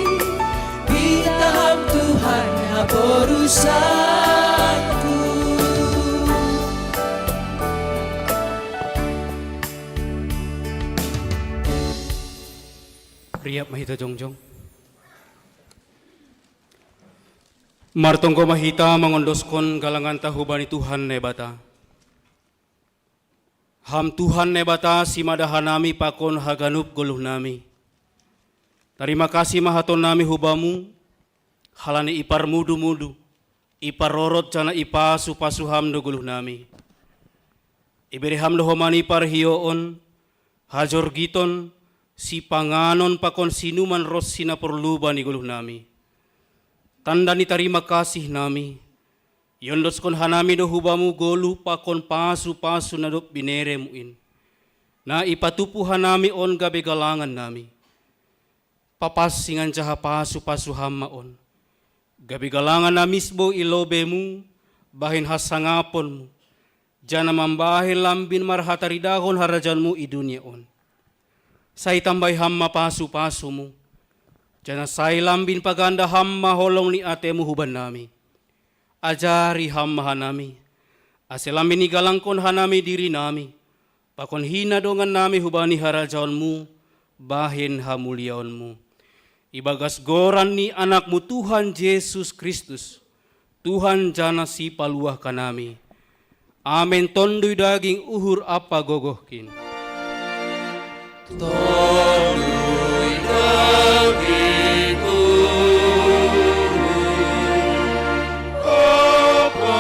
bintang Tuhan haporusanku. Riap ma hita jongjong. Martonggo ma hita mangondoskon galanganta hubani Tuhan Naibata. Ham Tuhan Naibata, simada hanami pakon haganup goluhnami. Tarima kasih ma hatonnami hubamu, halani iparmudu-mudu, iparorot janah ipasu-pasu ham do goluhnami. Ibere ham do homani parhioon, hajorgiton, sipanganon pakon sinuman ronsi na porlu bani goluhnami. Tanda ni tarima kasihnami, iondoskon hanami do hubamu goluh pakon pasu-pasu na dob bineremu in, na ipatupu hanami on gabe galangannami. Papansing anjaha pasu-pasu ham ma on, gabe galangan na misbou i lobeimu, bahen hasangaponmu, janah mambahen lambin marhataridahon harajaonmu i dunia on. Sai tambai ham ma pasu-pasumu, janah sai lambin paganda ham ma holong ni atemu hubannami. Ajari ham ma hanami, ase lambin igalangkon hanami dirinami, pakon hina dongannami hubani harajaonmu, bahen hamuliaonmu. Ibagas goran ni Anakmu Tuhan Jesus Kristus, Tuhan janah Sipaluah hanami. Amen. Tonduy, daging, uhur ampa gogohkin. Tonduy, daging, uhur ampa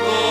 gogohkin.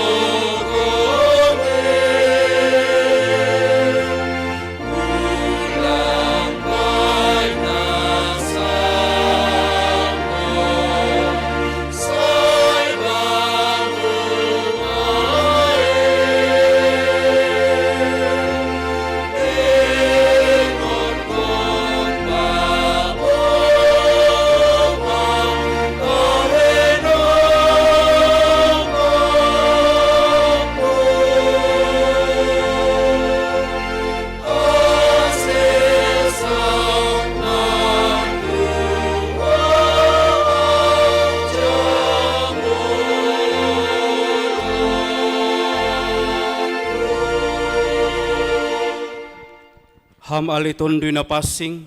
Ham ale Tonduy Na Pansing,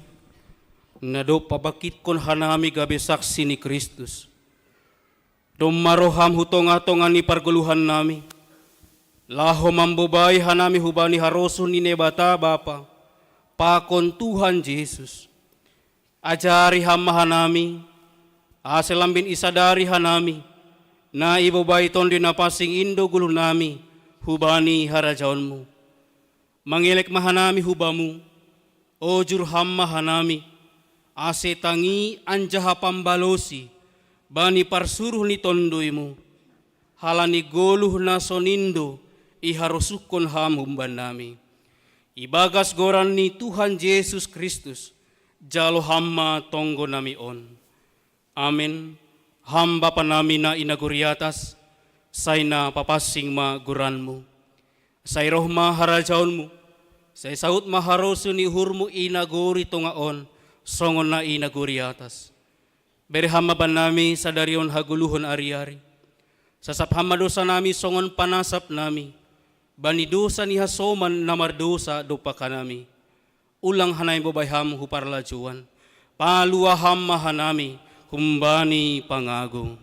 na dob pabangkitkon hanami gabe saksi ni Kristus. Domma roh Ham hu tongah-tongah ni pargoluhannami, laho mambobai hanami hubani harosuh ni Naibata Bapa pakon Tuhan Jesus. Ajari Ham ma hanami, ase lambin isadari hanami, na ibobai Tonduy Na Pansing in do goluhnami hubani harajaonmu. Mangelek ma hanami hu Bamu, ojur Ham ma hanami, ase tangi anjaha pambalosi bani parsuruh ni Tonduy-Mu, halani goluh na sonin do iharosuhkon Ham humbannami. Ibagas goran ni Tuhan Jesus Kristus, jalo Ham ma tonggonami on. Amen. Ham Bapanami na i nagori atas, sai na papansing ma goran-Mu. Sai roh ma harajaon-Mu, sai saud ma harosuh ni uhur-Mu i nagori tonga on, songon na i nagori atas. Bere Ham ma bannami sadari on hagoluhon ari-ari. Sasap Ham ma dousanami songon panasapnami bani dousa ni hasoman na mardousa dompak hanami. Ulang hanami bobai Ham hu parlajouan. Palua Ham ma hanami humbani pangago.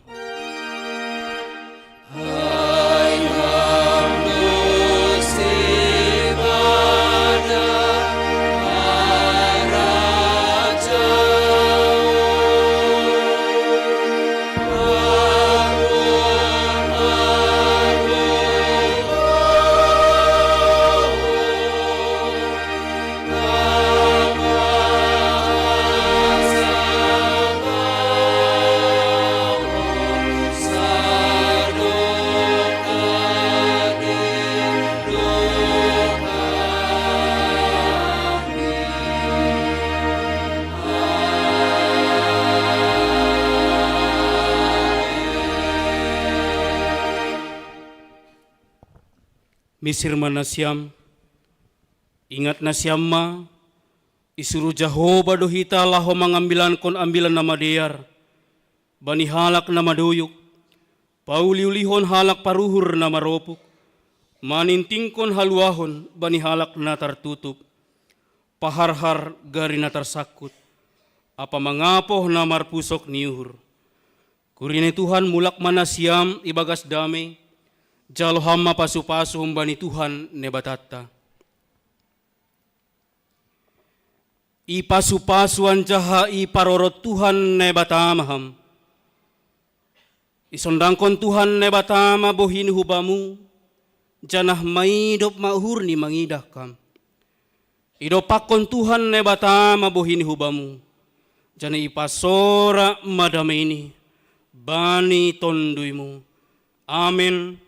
Misir ma nasiam, ingat nasiam ma, Isuru Jahowa do hita laho mangambilankon ambilan na madear bani halak na maduyuk, pauliulihon halak paruhur na maropuk, manintingkon haluahon bani halak na tartutup, paharhar gari na tarsangkut, ampa mangapoh na marpusok ni uhur. Kuria ni Tuhan, mulak ma nasiam ibagas dame, jalo ham ma pasupasu humbani Tuhan Naibatanta. Ipasupasu anjaha iparorot Tuhan Naibata ma ham. Isondangkon Tuhan Naibata ma bohini hu bamu, janah maidop ma uhurni mangidah kam. Idompakkon Tuhan Naibata ma bohini hu bamu, janah ipasora ma dameini bani tonduymu. Amen.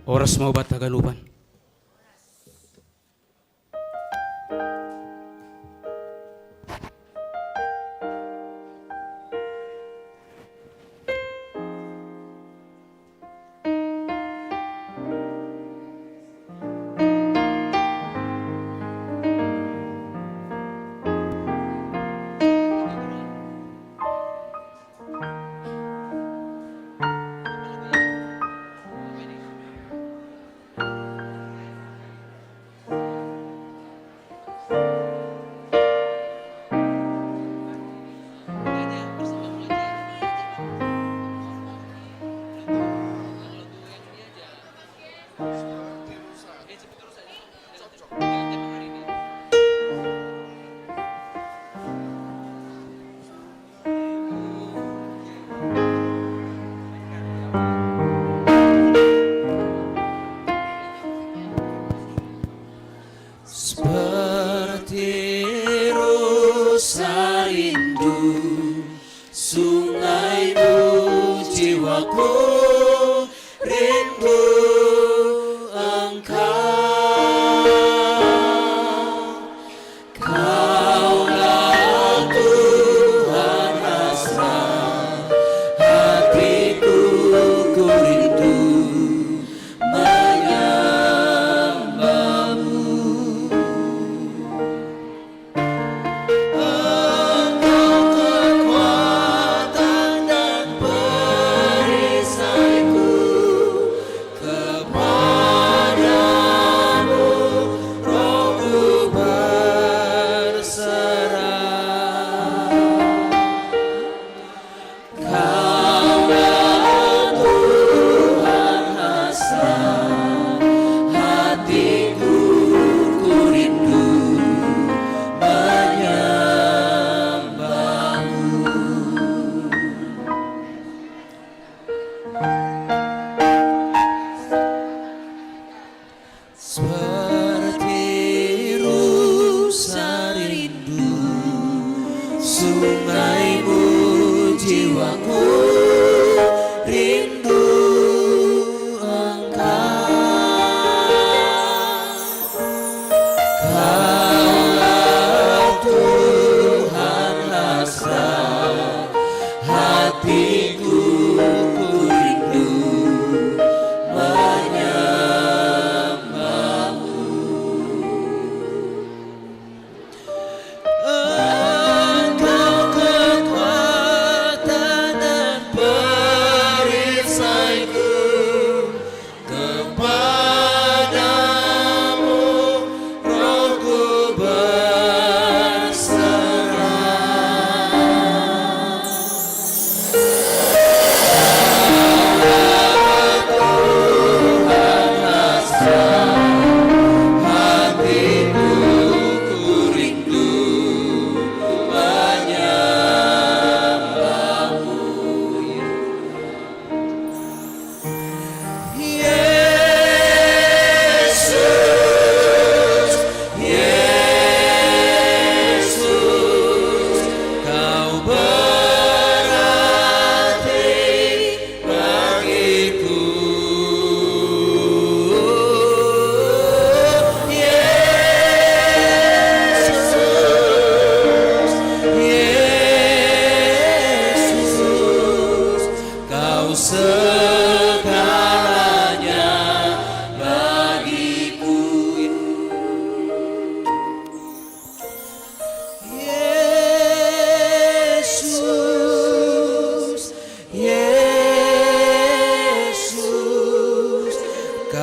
Horas ma hubanta haganupan.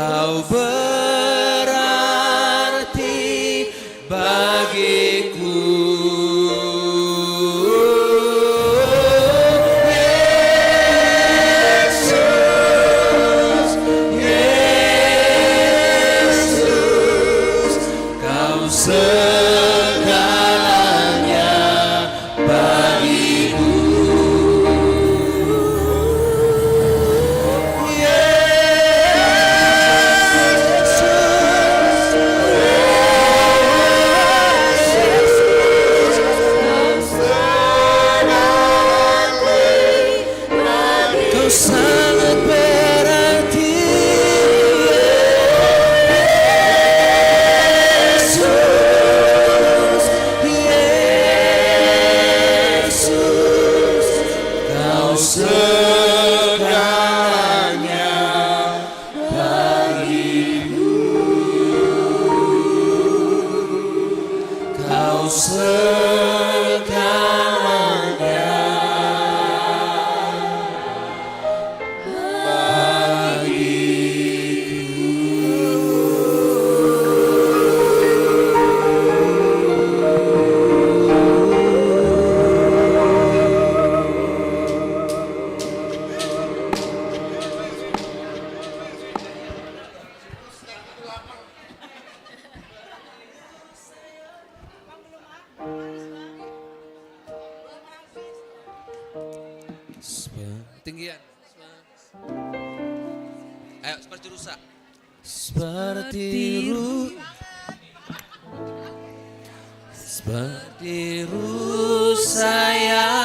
Kau berarti bagiku, Yesus, Yesus, Kau segalanya bagiku. Yesus, Yesus, Kau segalanya. Kau sangat berarti, Yesus, Yesus, Kau segalanya bagiku, Kau segalanya bagiku. Tinggian. Ayo, seperti rusa. Seperti ru-, seperti rusa yang